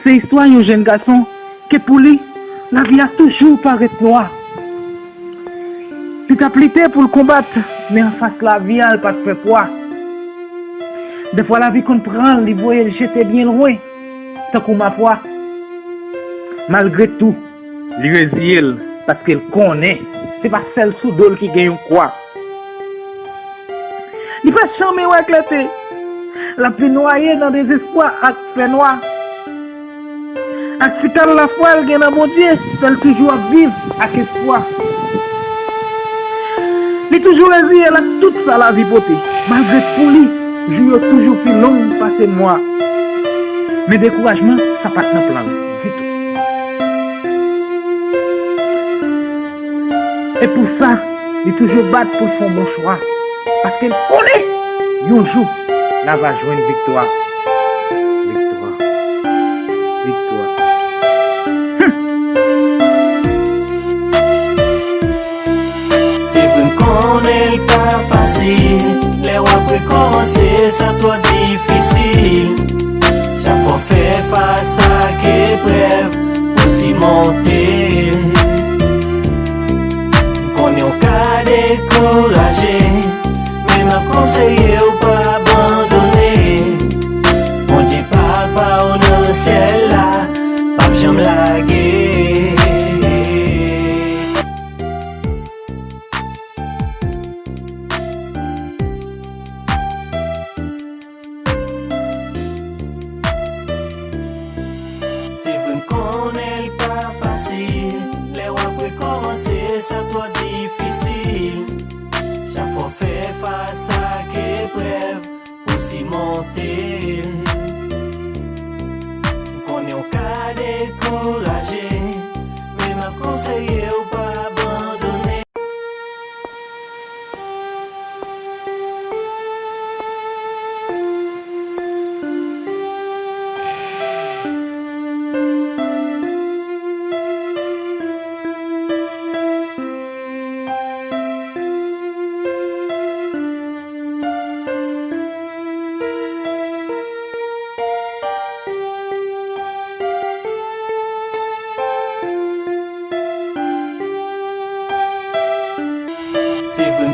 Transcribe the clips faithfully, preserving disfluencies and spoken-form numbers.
Se istwa yon jenn gason ke pou li, lavi a toujou parèt nwa. Li t ap lite pou l konbat, men anfas lavi a, l pa t fè pwa. Dèfwa lavi konn pran l, li voye l jete byen lwen, tankou mapwa. Malgre tou, li reziye l, paske l konnen se pa sèl sou do l ki gen yon kwa. Li pa janmen wè klète. L ap vin nwaye nan dezespwa ak fènwa. Ak sital lafwa l gen nan Bondye fè l toujou ap viv ak espwa. Li toujou reziye l ak tout sa lavi pote. Malgre pou li, jou yo toujou pi long pase mwa. Men dekourajman, sa pa t nan plan l ditou. E pou sa, li toujou bat pou l fè yon bon chwa. Paske l konnen, yon jou, l ava jwenn viktwa. Viktwa. Viktwa. Hum! Se vre m konnen l pa fasil, lè w ap rekòmanse sa twò difisil. Chak fwa w fè fas ak eprèv pou simonte l. M konnen w ka dekouraje, men m ap konseye w pa abandone. Bondye Papa w nan syèl la p ap janm lage.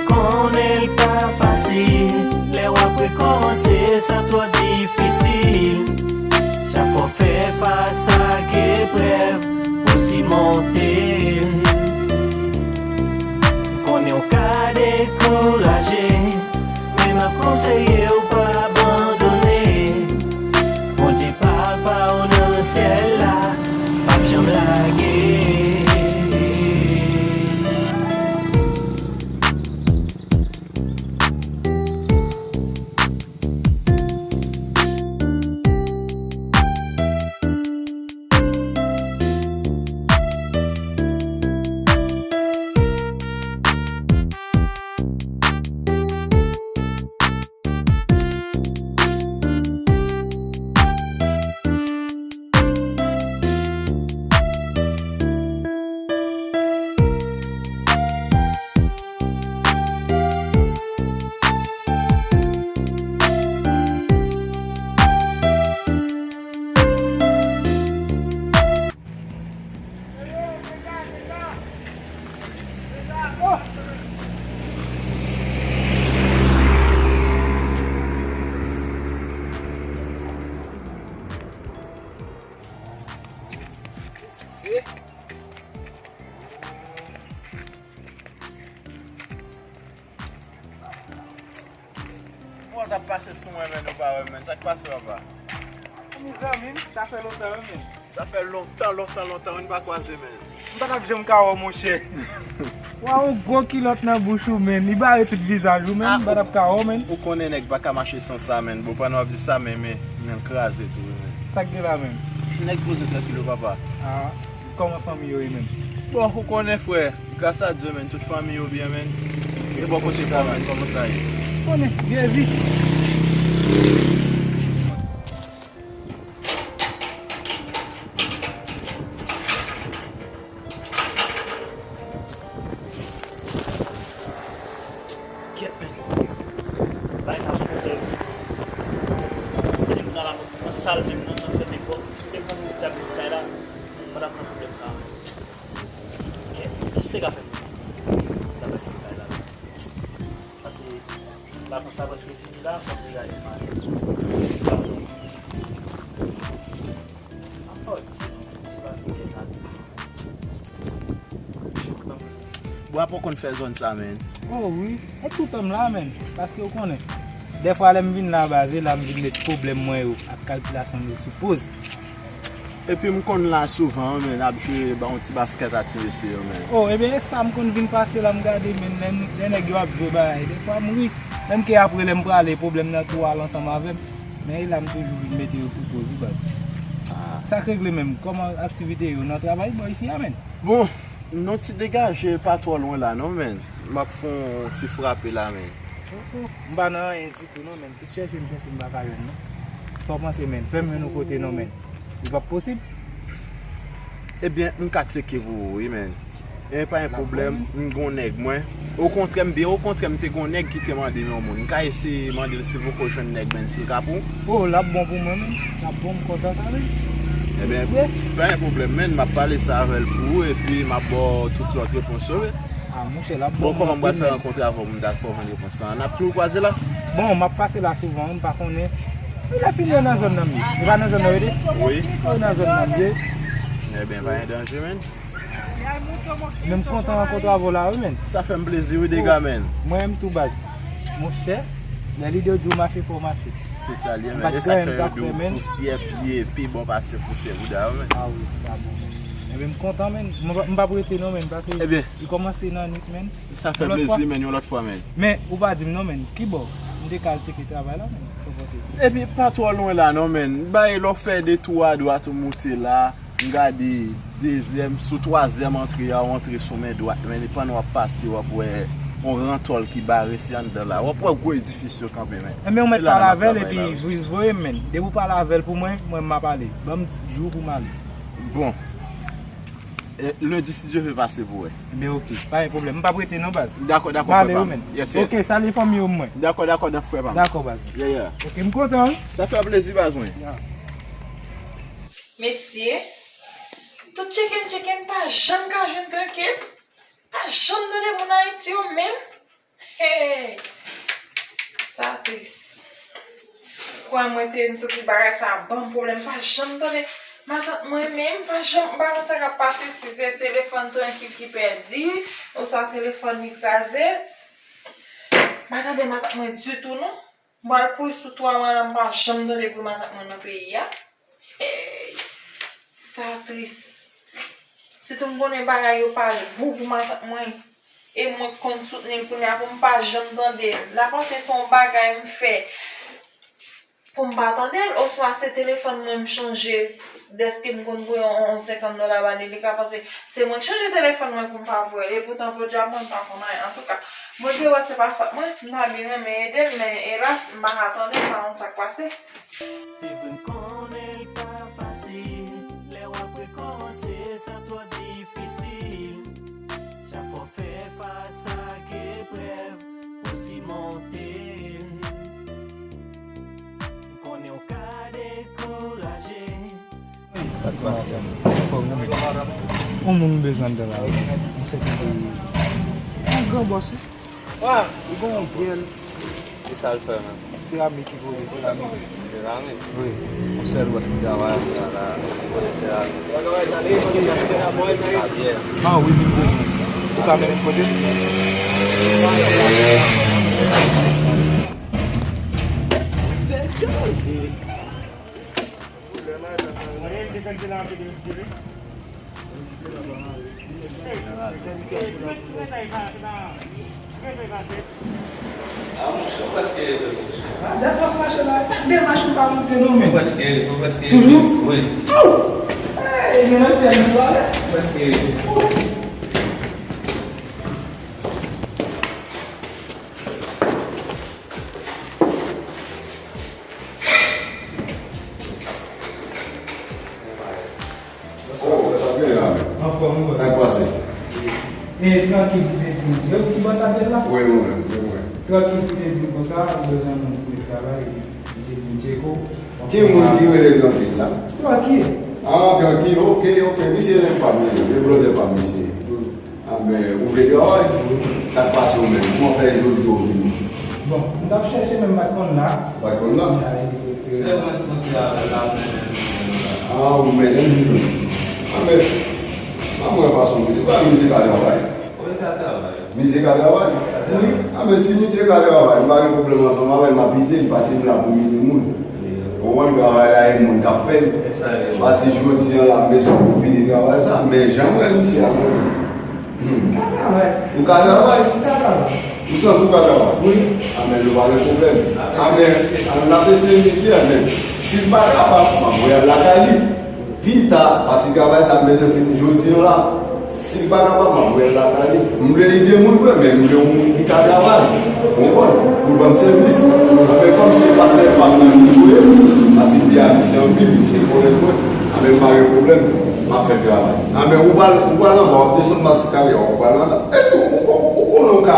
Konnen l pa fasil, lè w ap rekòmanse, sa twò difisil. Chak fwa w fè fas ak eprèv pou simonte l, konnen w ka dekouraje, men m ap konseye w pa abandone. Bondye Papa w nan syèl la p ap janm lage. Ou t ap pase sou mwen, men ou pa wè m, men sa k pase, papa? Mezanmi, sa fè lontan, wi, men. Sa fè lontan, lontan, lontan, wi, n pa kwaze, men. M pa t ap janm ka wè w, monchè. Waw, yon gwo kilòt nan bouch ou, men. Li bare tout vizaj ou, men. M pa t ap ka wè w, men. Ou konnen nèg pa ka mache san sa, men. Bon, pandan w ap di sa, men, men, men l kraze tou, wi, men. Sa k gen la, men? Nèg poze trankil, wi, papa. Ah. Kòman fanmi yo ye, menm? Bon, ou konnen, frè, gras a Dye, menm, tout fanmi yo byen, menm. E bò kote pa w, menm, kòman sa ye? Konnen, byen vi. Kèt, menm. Bagay sa sou kote. Depi m nan la, nan sal menm, nan, nan fèmen kò. Si m te pran moun ki t ap viv kay la, m pa t ap nan pwoblèm sa a. Kèt, kisa te ka fè m travay nan kay la menm? Paske vakans la prèske fini la, fòk degaje m ale. Pardon. Anfòm, se, se pa fini la. Bon, apre w konn fè zòn sa, menm. Oh, wi. E toutan m la, menm. Paske w konnen. Dèfwa, lè m vin la, baz, e la m vin met pwoblèm mwen yo ak kalkilasyon m yo sou poz. Epi m konn la souvan, wi, menm, ap jwe, ba yon ti baskèt a ti mesye yo, menm. Oh, ebyen, e sa m konn vin pase la, m gade, menm, lè, lè nèg yo ap jwe bagay, dèfwa m ri. Menm ke apre, lè m prale, pwoblèm nan tou al ansanm avè m. Men e la m toujou vin mete yo sou poz, wi, baz. Ah. Sa k regle menm? Kòman aktivite yo nan travay bò isi a, menm? Bon, nou ti degaje pa twò lwen la, non, menm. M ap fè yon ti frape la, menm. Oh, oh. M pa nan anyen ditou, non, menm. Tout chèche m chèche, m pa ka jwenn, non. Sa w panse, menm? Fè m youn yon kote, non, menm. Li p ap posib? Ebyen, m ka tcheke pou ou, wi, menm. E pa yon pwoblèm, m gon nèg mwen. Okontrè, m byen, okontrè, m te gon nèg ki te mande m yon moun. M ka eseye mande l si l poko jwenn nèg, menm, si l ka pou ou. Oh, l ap bon pou mwen, menm. L ap bon, m kontan sa, menm. Ebyen, pa yon pwoblèm, menm, m ap pale sa avè l pou ou, epi m ap ba w tout lòt repons yo, wi. Ah, monchè, l ap bon. Bon, kòman m pral fè rankontre avè w pou m ta fè w jwenn repons lan? N ap toujou kwaze la? Bon, m ap pase la souvan, wi, m pa konnen. Li lè fini yo nan zòn nan m ye. Li pa nan zòn nan yo ye? Wi. Yo nan zòn nan m ye. Ebyen, pa gen danje, menm. Men m kontan rankontre avè w la, wi, menm. Sa fè m plezi, wi, dega, menm. Mwen menm tou, baz. Monchè, lè lidè w di w mache, fò w mache. Se sa l ye, menm. E sa k fè yo di w pousyè pye pi bon pase pousyè bouda yo, menm. Ah wi, sa bon, menm. Ebyen, m kontan, menm. M pa, m p ap rete, non, menm, paske li kòmanse nan nwit, menm. Sa fè plezi, menm, yon lòt fwa, menm. Men, ou pa di m, non, menm. Kibò? M te ka al tcheke travay la, menm. Sa w panse? Epi, pa twò lwen la, non, menm. Bay lè w fè de tou adwat ou moute la. M gade dezyèm, sou twazyèm antre a, w antre sou men dwat, men pandan w ap pase, w ap wè yon rantòl ki bare, se anndan la. W ap wè gwo edifis yo kanpe, men. Ebyen, ou mèt pale avè l epi Vwiz voye m, men. Depi w pale avè l pou mwen, mwen, m ap ale. Ban m jou pou m ale. Bon. E, lendi, si Dye vle, pase pou wè. Ebyen, oke. Pa gen pwoblèm. M p ap rete, non, baz. Dakò, dakò, frè pa m. Yes, yes. Oke, salye fanmi yo, mwen. Dakò, dakò, frè pa m. Dakò, baz. Yeah, yeah. Oke, m kontan, wi. Sa fè plezi, baz mwen. Mesye, tout tcheke m tcheke m pa janm ka jwenn trankil. Pa janm tande moun Ayiti yo menm. Hey! Sa tris. Kwè mwen te santi bagay sa ban m pwoblèm. M pa janm tande matant mwen, men m pa janm, m pa konn sa k ap pase, si se telefòn trankil ki pèdi, oswa telefòn li kraze. M pa tande matant mwen ditou, non. M pral kouri sou twa mwa la, m pa janm tande bri matant mwen nan peyi a. Hey! Sa tris. Sitou m konnen bagay yo pa gou pou matant mwen. E mwen k konn soutni l kounye a pou m pa janm tande l. L a panse se yon bagay m fè pou m pa tande l, oswa se telefòn mwen m chanje, dèske m konn voye yon, yon senkant dola ba li, li ka panse se mwen k chanje telefòn mwen pou m pa voye l. Epoutan, podyab mwen, m pa konn anyen. Antouka, Bondye wè se pa fòt mwen, m ta byen renmen ede l, men elas, m pa ka tande l, m pa konn sa k pase. Se vre m konnen l pa fasil, lè w ap rekòmanse sa twò difisil. Chak fwa w fè fas ak eprèv pou simonte l, m konnen w ka dekouraje. Yon moun m bezwen anndan la wi. Yon sèten peyi. Yon gran bòs wi. Li gen yon bèl. Ki sa l fè menm? Seramik ki poze, seramik. Seramik? Wi. Yon sèl bòs ki travay la, la, ki poze seramik. Javier. Ah wi, li bezwen. Ou ka mennen m kote l? Ah, monchè, ou prèske rive, monchè. Ah, dat w ap mache la, demach ou pa monte non, men. Ou prèske rive, ou prèske rive. Toujou? Wi. Tou! Ey, men nan syèl nou prale. Ou prèske rive. Oh, sa byen la, men. Anfòm, wi, bòs. Sa k pase? E, trankil, ou te di m. E ou ki bòs apèl la? Wi, mwen menm, wi, mwen. Trankil, ou te di m konsa, ou bezwen moun pou travay, ou te di m Tcheko. Ki moun ki rele Trankil la? Trankil. Ah, Trankil, ok, ok. Misye menm pa m, li, li blòdè pa m, misye. Wi. Anben, ou vle travay? Sa k pase ou menm? Kòman fè jodi a ou vini? Bon, m t ap chèche men m pa t konn la. Ou pa t konn la? Sèlman ki konn travay la, ou mennen m. Ah, ou mennen m. Anben, pa mwen fason, li pa misye ka travay. Ou ka travay. Misye ka travay? Wi. Anben, si misye ka travay, m pa gen pwoblèm ansanm avè l, m ap ede l, paske m la pou m ede moun. Ou konprann, travay la, e moun k ap fè l. Paske jodi a la, m bezwen pou fini travay sa, men jan m wè misye a, mwen, Hmm. Ou ka travay? Ou ka travay? M ka travay. Ou santi ou ka travay? Wi. Anben, nou pa gen pwoblèm. Anben, ann ap eseye misye, anben. Si l pa kapab, m ap voye al lakay li. Pita, paske travay sa m bezwen fini jodi a la. Si l pa kapab, m ap voye al lakay li. M vle ede moun vre, men m vle yon moun ki ka travay. Ou konprann? Pou l ban m sèvis. Anben, kòm se patnè pa m nan li voye, paske m te ayisyen anpil, misye konnen mwen. Anben, m pa gen pwoblèm. M ap fè travay. Anben, ou pral, ou pral anba, w ap desann masikalè a, ou pral anba. Èske ou, ou, ou konnen ou ka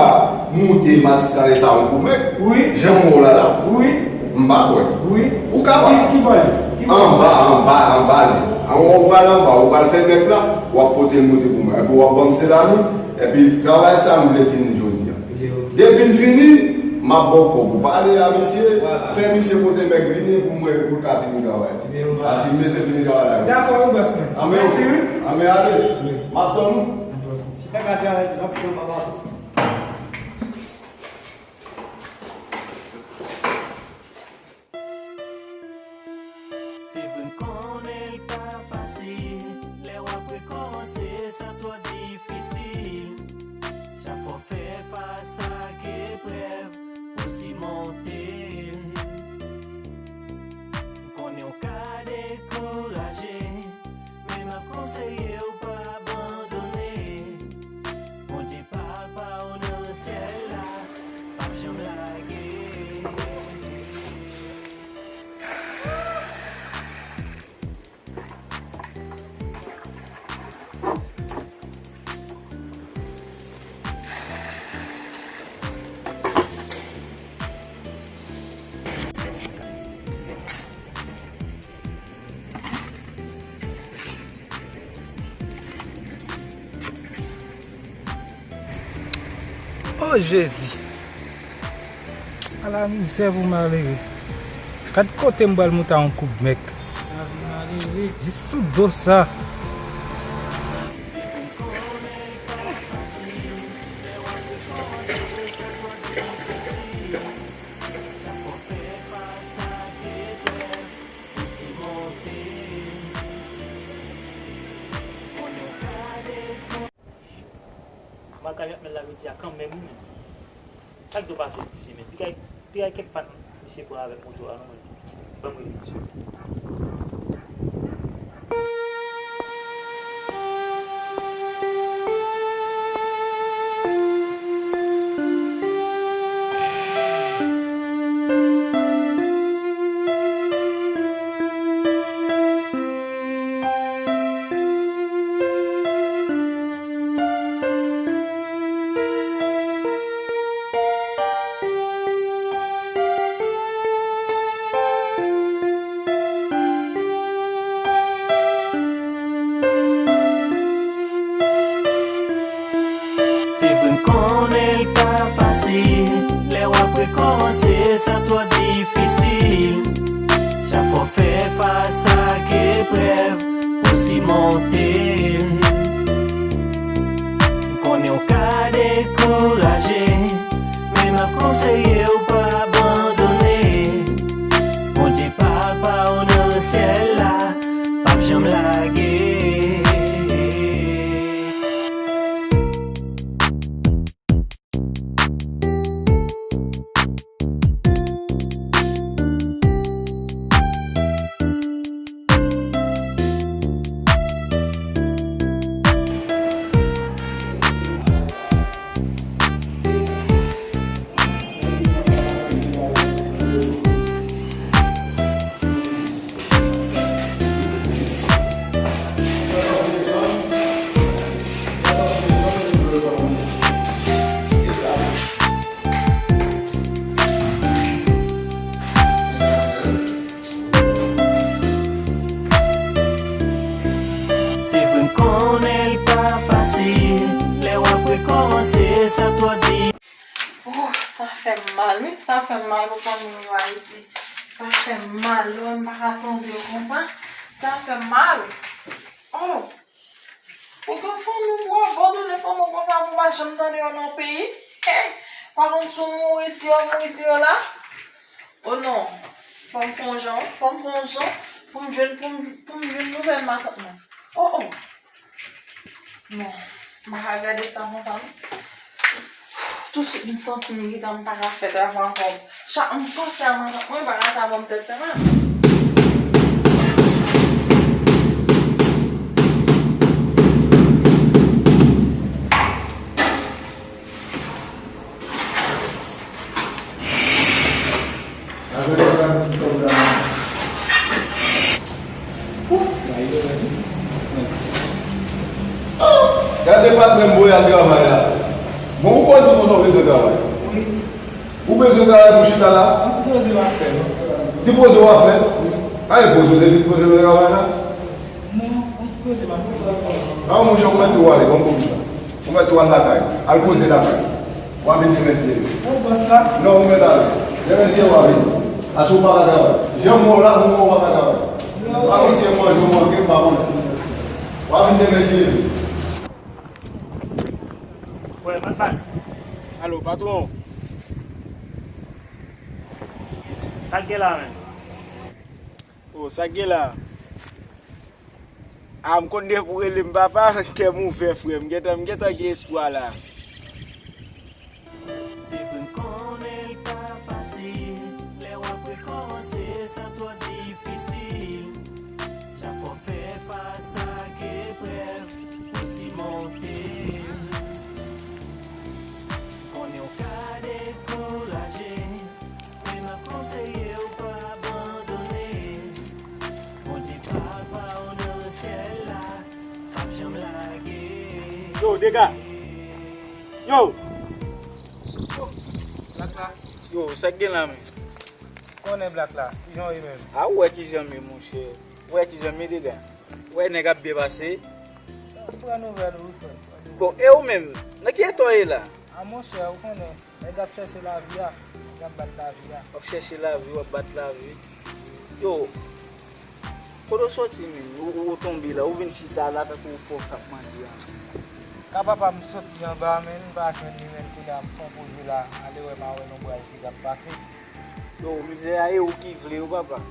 moute masikalè sa a yon kou mèk? Wi. Jan m wè w la la? Wi. M pa kwè. Wi. Ou kapab. Ki, ki bò l ye? Ki bò l ye? Anba, anba, anba li. Anwo, ou pral anba, ou pral fè mèk la, w ap pote l moute pou mwen. Epi w ap ban m selami, epi travay sa a m vle fini jodi a. Depi n fini, m ap ba w kòb ou pale a misye, fè misye pote mèk vini pou mwen, pou l ka fini travay. Paske m bezwen fini travay la. Dakò, wi, bòs mwen. Mèsi, wi. Anben, ale. M ap tann ou. Si pa ka travay tou, n ap fini anba bato. Se vre m konnen l pa fasil, lè w ap rekòmanse sa twò difisil. Chak fwa w fè fas ak eprèv pou simonte l, m konnen w ka dekouraje, men m ap konseye w pa abandone. Bondye Papa w nan syèl la p ap janm lage. O Jezi! Ala mizè pou malere. Gad kote m pral moute a yon kout mèk. Lavi malere. Jis sou do sa. Makaj ap mèt la jodi a kanmenm wi menm. Sa k dwe pase misye menm? Piga, piga kèk pann misye pran avèk moto a non menm. Ban m rele misye. Se vre m konnen l pa fasil, lè w ap rekòmanse sa twò difisil. Chak fwa w fè fas ak eprèv pou simonte l. M konnen w ka dekouraje, men m ap konseye w pa abandone. Bondye Papa w nan syèl la p ap janm lage. Se vre m konnen l pa fasil, lè w ap rekòmanse sa twò di. Oh, sa fè m mal wi, sa fè m mal pou fanmi m yo Ayiti. Sa fè m mal, lè m pa ka tande yo konsa. Sa fè m mal. Oh. Pou gen fanmi pou w abandone fanmi w konsa pou w pa janm tande yo nan peyi. Hey! Pa konn si w mouri si yo mouri si yo la. Oh non. Fò m fè yon jan, fò m fè yon jan pou m jwenn, pou m, pou m jwenn nouvèl matant mwen. Oh, oh. Non, m pa ka gade sa konsa non. Tousuit m santi m gentan m pa ka fè travay ankò. Chak m panse a matant mwen, bagay sa ban m tèt fè mal. Gade patnè m voye al travay la. Bon, ou konn di konsa w bezwen travay. Ou bezwen travay pou chita la? Yon ti poze m ap fè non. Ti poze w ap fè? Ay, poze w te vin poze nan travay la? Non, yon ti poze m ap fè. A, monchè, ou mèt tou ale, bon, pou sa. Ou mèt tou al lakay. Al poze lakay. W a vin demen si Dye vle. Ou bòs la? Non, ou mèt ale. Demen si Dye vle w a vin. Paske ou pa ka travay. Jan m wè w la, m wè w pa ka travay. Pa konn si e manje ou manke, m pa konnen. W a vin demen si Dye vle. Wè, mwen pa. Alo, patwon. Sa k gen la menm? Oh, sa k gen la? A, m konn depi w rele m papa, kè m ouvè, frè m. M gentan, m gentan gen espwa la. Se vre m konnen l pa fasil, lè w ap rekòmanse sa twò difisil. Chak fwa w fè fas ak eprèv pou simonte. Konnen w ka dekouraje, men m ap konseye w pa abandone. Bondye Papa w nan syèl la p ap janm lage. Yo, dega! Yo! Yo! Black la. Yo, sa k gen la menm? Konnen Black la, kijan w ye menm? A, ou wè kijan m ye, monchè. Ou wè kijan m ye, dega. Ou wè nèg ap byen pase. M pran nouvèl ou wi, frè. Bon, e ou menm? Nan ki eta w ye la? A, monchè, ou konnen, nèg ap chèche lavi a. Ap bat lavi a. W ap chèche lavi, w ap bat lavi. Yo, kote w soti menm? Ou, ou, ou tonbe la, ou vin chita la tankou w pòv k ap manje a. Ka papa m soti anba, menm m pa jwenn li, menm kounye a m fon poze la, ale wè m a wè non bra epi k ap pase. Yo, mizè a e ou ki vle yo, papa.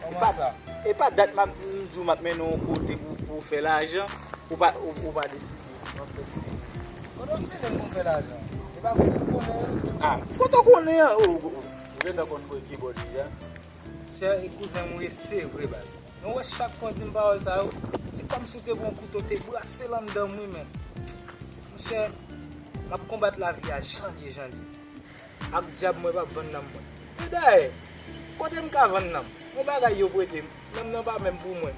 E pa, e pa dat m ap, m di w m ap mennen w yon kote pou, pou w fè lajan, ou pa, ou, ou pa deside. Kote w mennen m pou m fè lajan? E pa kote m konnen. Ah, kote w konnen an? Oh, oh, oh. Ou gentan konn kote ki bò deja. Chè, e kouzen m ou ye, se vre baz. Men w wè chak fwa w di m pawòl sa yo, se kòmsi w te pran yon kouto te brase l anndan m wi, men. Monchè, m ap konbat lavi a jan l ye, jan l ye. Ak dyab mwen p ap vann nanm mwen. E dayè, kote m ka vann nanm? Yon bagay yo prete m, nanm nan pa menm pou mwen.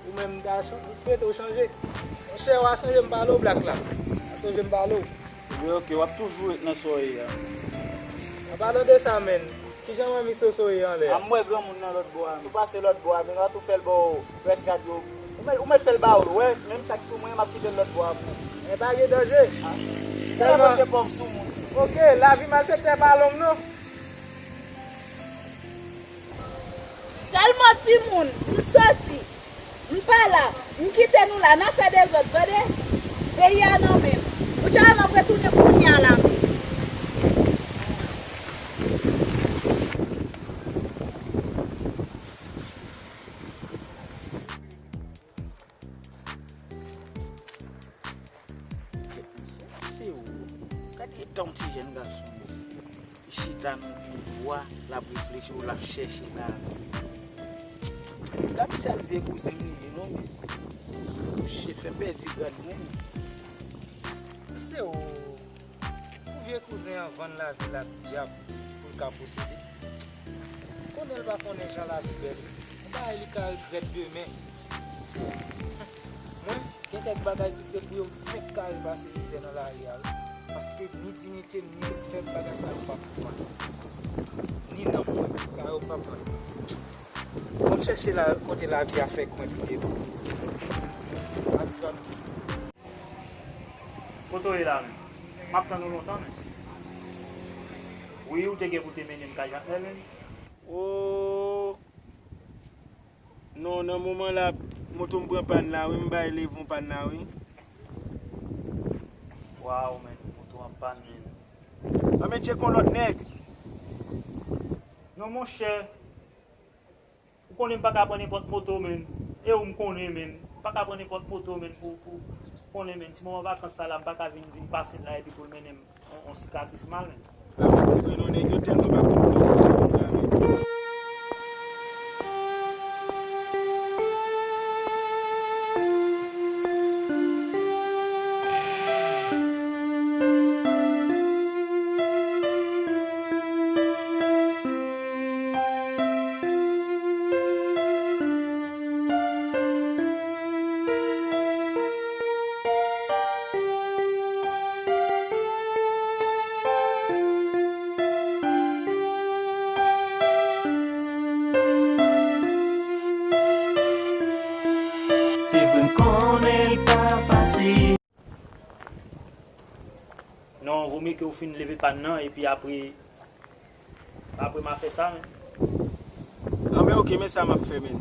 Ou menm m ta sou-, m swete w chanje. Monchè, w a sonje m pale w, Black la. W a sonje m pale w. Ebyen, oke, w ap toujou ret nan sa w ye a. An palan de sa, menn, kijan manmi Soso ye anlè a? A, m wè granmoun nan lòt bò a. Ou pase lòt bò a, men w a tou fè l ba w prèske kat yo. Ou mèt, ou mèt fè l ba w, wè, menm sa k sou mwen, m ap kite l lòt bò a pou ou. Men pa gen danje. Ah. Sèlman se pòv sou moun. Oke, lavi malfektè pa long, non. Sèlman timoun, m soti. M pa la. M kite nou la. N ap fè dezòd, tande? Peyi a nan men m. Ou tchwa m ap retounen kounye a la menm. Gade etan yon ti jèn gason, mesye. Li chita nan yon bwa, l ap reflechi, w l ap chèche lavi. Gade sèl vye kouzen m li ye, non, men. Monchè, fè pèdi grad moun. Mesye o. Pou vye kouzen an vann lavi l ak dyab pou l ka posede. Konnen l pa konnen jan lavi bèl. Yon bagay li ka regrèt demen. Mwen, gen kèk bagay si se pou yo m fèk kare pase mizè nan lari a, wi. Paske ni diyite m, ni respè m, bagay sa yo p ap vann. Ni nanm mwen, sa yo p ap vann. M ap chèche la, kote lavi a fèk mwen kite m. Ak zòn. Kote w ye la menm? M ap tann ou lontan menm. Wi, ou te gen pou te mennen m kay Jakmèl menm. O! Non, nan moman la, moto m pran pàn la, wi, m bay levon pàn la, wi. Waw, men, moto an pàn, men. An, men tcheke yon lòt nèg. Non, monchè. Ou konnen m pa ka pran nenpòt moto, men. E ou m konnen, men. M pa ka pran nenpòt moto, men, pou, pou, konnen, men. Ti moman vakans la, la, m pa ka vin, vin pase l la, epi pou l mennen m yon, yon sikatris mal, men. Lapolis se vre non, nèg yo tèlman pa konn nan sou sa, men. Se vre m konnen l pa fasil. Non, vomye ke w fin leve pàn nan, epi apre, apre m a fè sa, men. An, men oke, men sa m ap fè, men.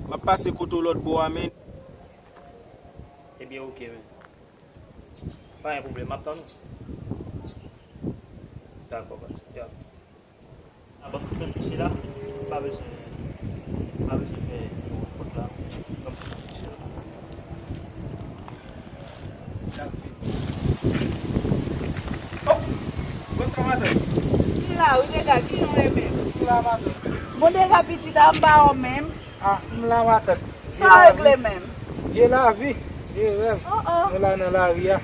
M ap pase kote w lòt bò a, men. Ebyen, oke, men. Pa gen pwoblèm, m ap tann ou. Dakò, baz. Ya. A, ban m ti tann fichye la. M pa bezwen, m pa bezwen fè nimewo kont la. Ban m ti tann fichye la. Oh! Bonswa, matant. M la, wi, dega, kijan w ye menm? M la, matant. Bon, dega, pitit a m ba w menm. Ah, m la, matant. Sa w regle menm? Vye lavi, vye rèv. Oh, oh. Nou la nan lari a.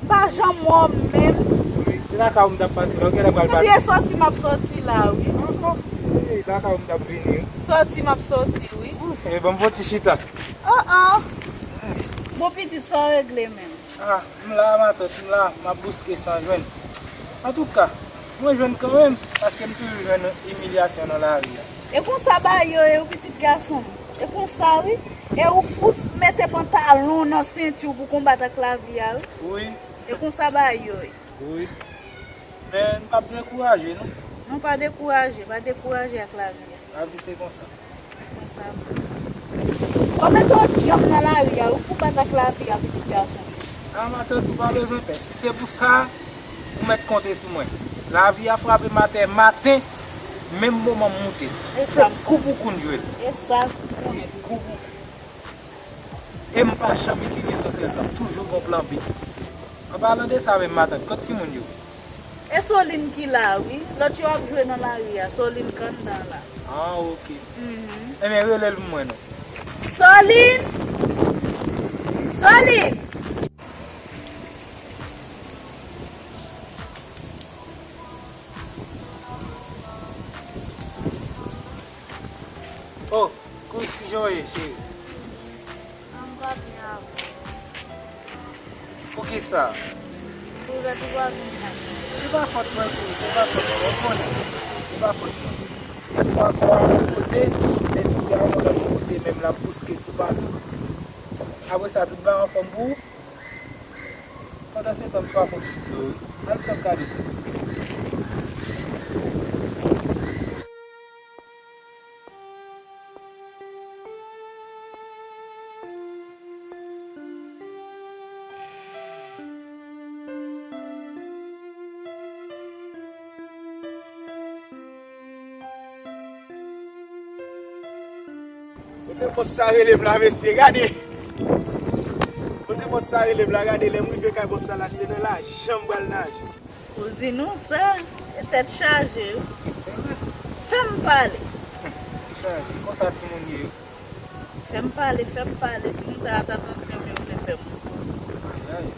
M pa janm wè w menm. Wi, se lakay ou m t ap pase la, ou genlè pral pase. Depi e sòti m ap sòti la, wi. Oh, oh. E lakay ou m t ap vini, wi. Sòti m ap sòti, wi. E ban m fè yon ti chita. Oh, oh. Bon, pitit, sa w regle menm? Ah, m la, matant, m la, m ap bouske san jwenn. Antouka, mwen jwenn kanmenm, paske m toujou jwenn imilyasyon nan lari a. E konsa bagay yo ye, wi, pitit gason m. E konsa, wi. E ou, ou mete pantalon nan senti w pou konbat ak lavi a, wi. Wi. E konsa bagay yo ye. Wi. Men, m p ap dekouraje, non. Non, pa dekouraje, pa dekouraje ak lavi a. Lavi se konsa. Konsa vre. Fò mete w djanm nan lari a, wi, pou bat ak lavi a, pitit gason. A, matant, ou pa bezwen pè. Si se pou sa, ou mèt konte sou mwen. Lavi a frape m atè maten, menm moman m moute. E sa m konnen. Kou pou kou n jwe l. E sa m konnen. Kou pou kou. E m pa janm itilize yon sèl plan. Toujou gon plan B. An palan de sa menm, matant, kot timoun yo? E Soline ki la, wi. Lòt yo ap jwe nan lari a. Soline k anndan la. Ah, ok. Mhm. Enben, rele l pou mwen, non. Soline! Soline! Oh, Kous, kijan w ye, cheri? Mwen pa byen avè w. Poukisa? Poutèt ou pa vin chak jou. Se pa fòt mwen, cheri, se pa fòt mwen, ou konnen. Se pa fòt mwen. Dèfwa kò a yon kote, lespri a yon lòt kote, menm l ap bouske toupatou. Apre sa, tout bagay anfòm pou ou? Pandansetan, m swaf yon ti dlo, wi. Al fè m kado ti dlo. Kote bòs sa rele m la, mesye, gade. Kote bòs sa rele m la, gade, lè m rive kay bòs sa la, se nan lajan m pral naje. Kouzin ou sa, e tèt chaje, wi. Fè m pale. Chaje, konsa timoun ye, wi. Fè m pale, fè m pale. Timoun sa a t atansyon, men yo vle fè m. Ayayay.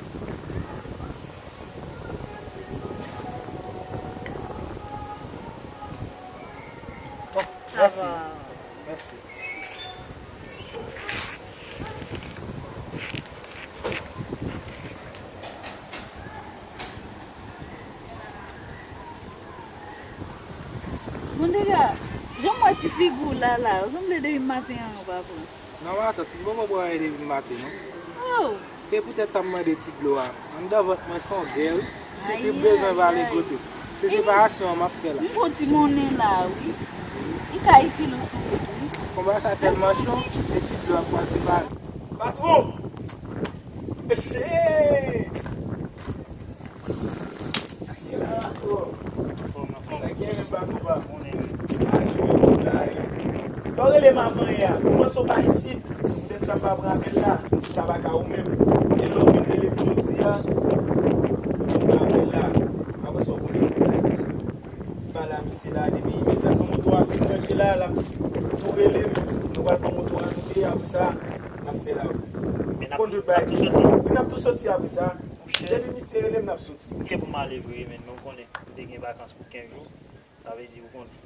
Bon, mèsi. Mèsi. Bondega, jan m wè ti figi w la la, ou sanble depi maten an ou pa pran. Non, matant, m poko pran anyen depi maten, non. Oh! Se poutèt sa m mande ti dlo a. Anndan vant mwen se yon gè, wi. Ti trip bezwen vale goute. Se separasyon an m ap fè la. M gon ti monnen la, wi. Li ka itil ou sou wout, wi. Konba sa tèlman cho, e ti dlo ap pral separe. Patwon! Mesye! Sa k gen la, patwon? Sa k gen menm, patwon, pa konnen. Lè w rele m avan yè a, ou panse w pa isit? Poutèt sa m pa pran apèl la, m di sa pa ka ou menm. E lè w vin rele m jodi a, m pran apèl la. Apre sa, w konnen ki sa k fèt. M pale a misye la, depi imedyatman moto a fin branche la, l ap tou rele m. Nou pral pran moto a, nou peye, apre sa, n ap fè lawout. Men n ap tou, n ap tou soti. Wi, n ap tou soti apre sa. Monchè. Depi misye rele m, n ap soti. M gen pou m ale vre, men, men w konnen, m te gen vakans pou kenz jou. Sa vle di, ou konnen,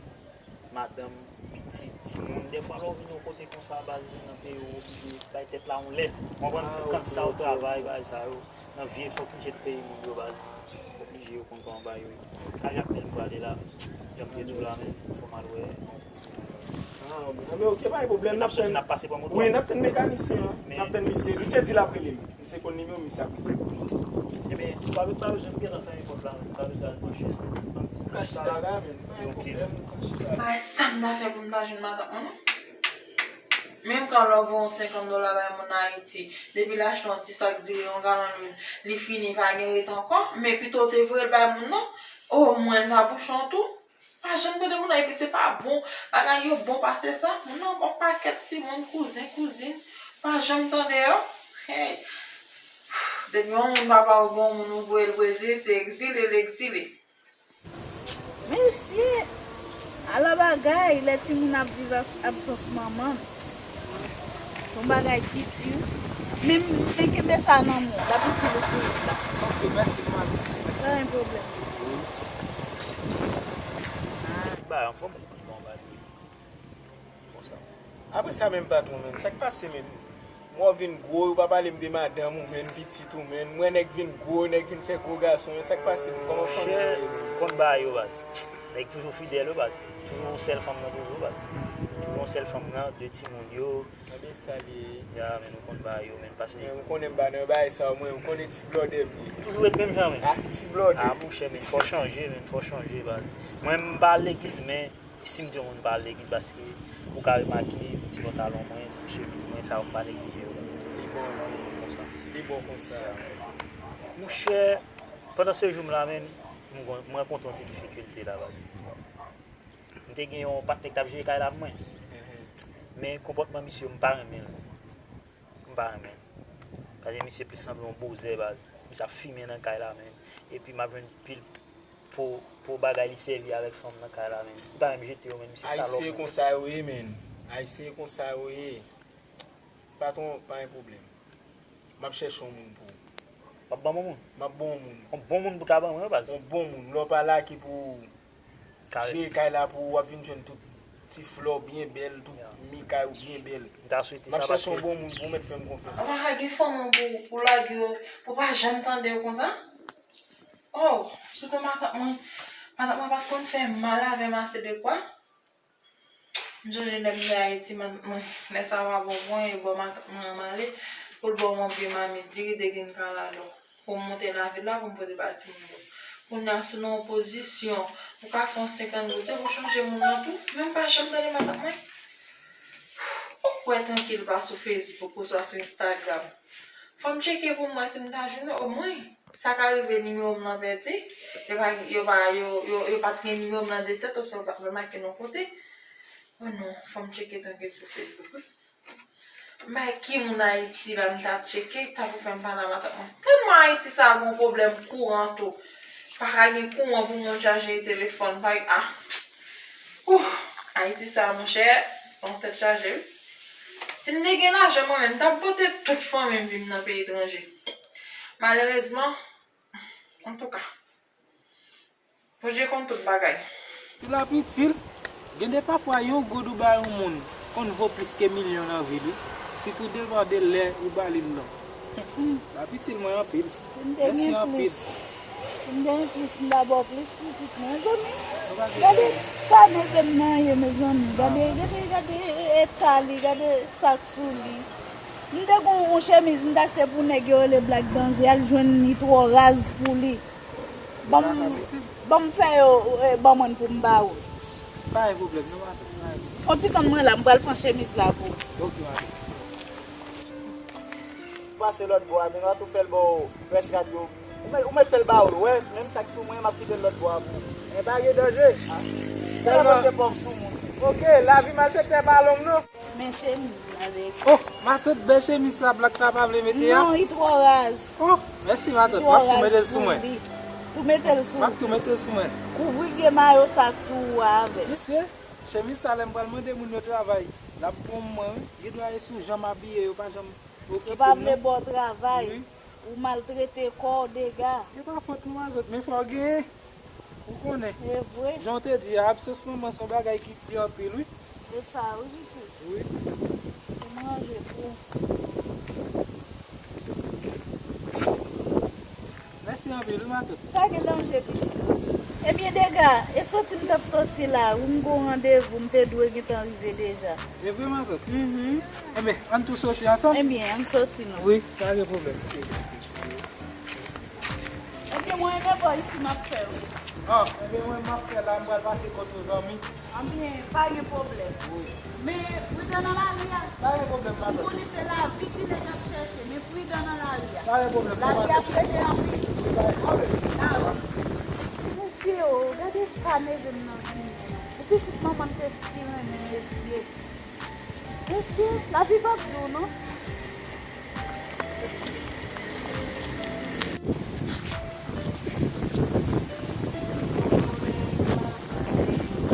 madanm, pitit, timoun. Dèfwa, lè w vin yon kote konsa, baz, ou nan peyi, ou oblije bay tèt la yon lè. Ou konprann? Ah, ok, ok, ok. Ou kann sa w travay, bagay sa yo. Nan vye fòk m jet peyi moun yo, baz. Oblije yo konn kòman bagay yo ye. Kay ak men m prale la. Jan m te di w la, men fò m al wè yon kouzen. Ah, bon, men ok, pa gen pwoblèm. N ap soti, n ap pase pran moto a. Wi, n ap tann mekanisyen an. N ap tann misye. Misye di l ap rele m. Misye konn nimewo m, misye ap rele m. Ebyen, ou pa, pa bezwen, m gentan fèmen pòt la, men m pa bezwen al branche. Ou ka chita la, men pa gen pwoblèm, ou ka chita la. Pa sa m ta fè pou m ta jwenn matant mwen, non. Menm kan lè w voye yon senkant dola bay moun Ayiti, depi l achte yon ti sak diri, yon galon lwil, li fini, pa gen ret ankò, men pito w te voye l bay moun nan, omwen l ta bouche w tou. Pa janm tande moun nan, epi se pa bon, bagay yo bon pase sa, moun nan gon pakèt timoun, kouzen, kouzin, pa janm tande yo. Hey. Depi yon moun papa w gen yon moun ou voye l Brezil, se egzile l egzile. Mesye! Ala bagay, lè timoun ap viv as-, absans manman. Se yon bagay ki di. Men, men kenbe sa nan men w, l ap itil ou sou wout la. Ok, mèsi pou maten. Mèsi. Pa gen pwoblèm. Ba, anfòm, bon, ba, konsa. Apre sa menm patwon, menm, sa k pase menm? Mwen w vin gwo, ou pa pale m de madanm ou menm, pitit ou menm. Mwen nèg vin gwo, nèg vin fè gwo gason, men sa k pase menm? Kòman fanmi w ye menm? Monchè, konn bagay yo, baz. Nèg toujou fidèl, wi, baz. Toujou sèl fanm nan toujou, baz. Yon sèl fanm nan, de timoun yo. Ebyen sa li ye. Ya, men nou konn bagay yo, men pase. Men ou konnen m pa nan bagay sa yo, mwen, ou konnen ti blòdè m ye. Toujou ret menm jan, men. Ah, ti blòdè. Ah, monchè, men fò chanje, men fò chanje, baz. Mwen, m pa al legliz, men si m di yon moun pa al legliz, paske ou ka remake ti pantalon mwen, ti chemiz mwen, sa yo m pa neglije yo, baz. Li bon, li bon konsa. Li bon konsa. Monchè, pandan sejou m la, men, m, mwen rankontre yon ti difikilte la, baz. M te gen yon patnè k t ap jere kay la pou mwen. Men konpòtman misye yo, m pa renmen l. M pa renmen l. Paske misye plis sanble yon bozè, baz. Misye ap fimen nan kay la, men. Epi m ap jwenn pil po, po bagay li sèvi avèk fanm nan kay la, men. Li pa menm jete yo, men misye salòp, men. Ayisyen konsa yo ye, men. Ayisyen konsa yo ye. Patwon, pa gen pwoblèm. M ap chèche yon moun pou ou. W ap ban m yon moun? M ap ban w yon moun. Yon bon moun pou ka ban mwen, wi, baz. Yon bon moun. Lè w pa lage pou ou jere kay la pou ou, w ap vin jwenn tout ti flè w byen bèl, tout mi kay ou byen bèl. M ta swete sa paske. M ap chèche yon bon moun pou ou, mèt fè m konfyans. Ou pa ka gen fanm ou pou, pou lage yo, pou pa janm tande yo konsa? Oh, sitou matant mwen, matant mwen pa t konn fè mal avè m ase de kwa. M sonje lè m te Ayiti, matant mwen, lè sa w a bon pwen, e bò matant mwen an m ale, pou l ban m yon vye mamit diri, de grenn kalalò, pou m moute lavil la, pou m pote ba timoun yo. Kounye a, si w nan yon pozisyon, ou ka fè yon senkant goud, se pou chanje moun nan tou. Men m pa janm tande matant mwen. Ou kwè trankil pa sou Facebook oswa sou Instagram. Fò m tcheke pou m wè si m ta jwenn, omwen. Sa ka rive nimewo m nan pèdi. Yo pa, yo pa, yo, yo, yo pa t gen nimewo m nan de tèt, oswa yo pa t remake l yon kote. Oh non, fò m tcheke tanke sou Facebook, wi. M pa ki moun Ayiti la, m ta tcheke, ta pou fè m pale a matant mwen. Tèlman Ayiti sa a gon pwoblèm kouran tou. Pa ka gen kouran pou moun chaje telefòn, pa, ah. Ouh, Ayiti sa a, monchè, se yon tèt chaje, wi. Si m te gen lajan, mwen menm, m t ap pote tout fanmi m vin nan peyi etranje. Malerezman, antouka, Bondye konn tout bagay. Ti lapitil, gen de pafwa yon goud ou bay yon moun konn vo plis ke milyon nan vi l, wi. Sitou depann de lè ou ba li l lan. Lapitil mwen anpil. Si m te gen plis, si m te gen plis, m ta ba w plis pitit mwen, zanmi. Gade, pa neve m nan ye, mezanmi. Gade, gade, gade eta li, gade sa k sou li. M te gon yon chemiz m t achte pou nèg yo rele Black Danger, al jwenn li twò raz pou li. Ban m, ban m fè yo, eh, ban mwen pou m ba ou. Pa gen pwoblèm, non, matant, pa gen pwoblèm. Fon ti tann mwen la, m pral pran chemiz la pou ou. Ok, matant. Pase lòt bò a, men w a tou fè l ba w près kat yo. Ou mèt, ou mèt fè l ba ou, wè, menm sa k sou mwen, m ap kite l lòt bò a pou ou. Men pa gen danje. Sèlman se pòv sou moun. Ok, lavi malfektè pa long, non. Men chemiz la, nèg. Oh, matant, bèl chemiz sa, Black la pa vle mete a. Non, li twò raz. Oh, mèsi, matant. M ap tou mete l sou mwen. Tou mete l sou. M ap tou mete l sou mwen. Kouvri vye mayo sa k sou ou a avè l. Mesye, chemiz sa, lè m pral mande moun yo travay, l ap bon mwen, wi. Gen dwa e sou jan m abiye, yo pa janm okipe m, non. Yo pa vle ba w travay. Wi. Ou maltrete kò w, dega. E pa fòt nou a zòt, men fò w genyen. Ou konnen. E vre. Jan w te di a, absans manman se yon bagay ki di anpil, wi. E sa, wi, pitit. Wi. Ou manje tou. Mèsi anpil, wi, matant. Pa gen danje, pitit. Ebyen, dega, e soti m t ap soti la, wi, m gon randevou, m te dwe gentan rive deja. E vre, matant? Mhm. Ebyen, ann tou soti ansanm? Ebyen, ann soti non. Wi, pa gen pwoblèm. Ebyen, mwen, e bò isi m ap fè, wi. Ah, ebyen, mwen, m ap fè la, m pral pase kot yon zanmi. Anbyen, pa gen pwoblèm. Wi. Men, pridan nan lari a. Pa gen pwoblèm, matant. Ou konnen se lavi ti nèg ap chèche, men pridan nan lari a. Pa gen pwoblèm, matant. Lavi a prese anpil. Wi, pa gen pwoblèm. Dawo. Mesye, o, gade pa neve m nan jounen an. Pou pitit manman m te si renmen mesye. Mesye, lavi p ap di w non.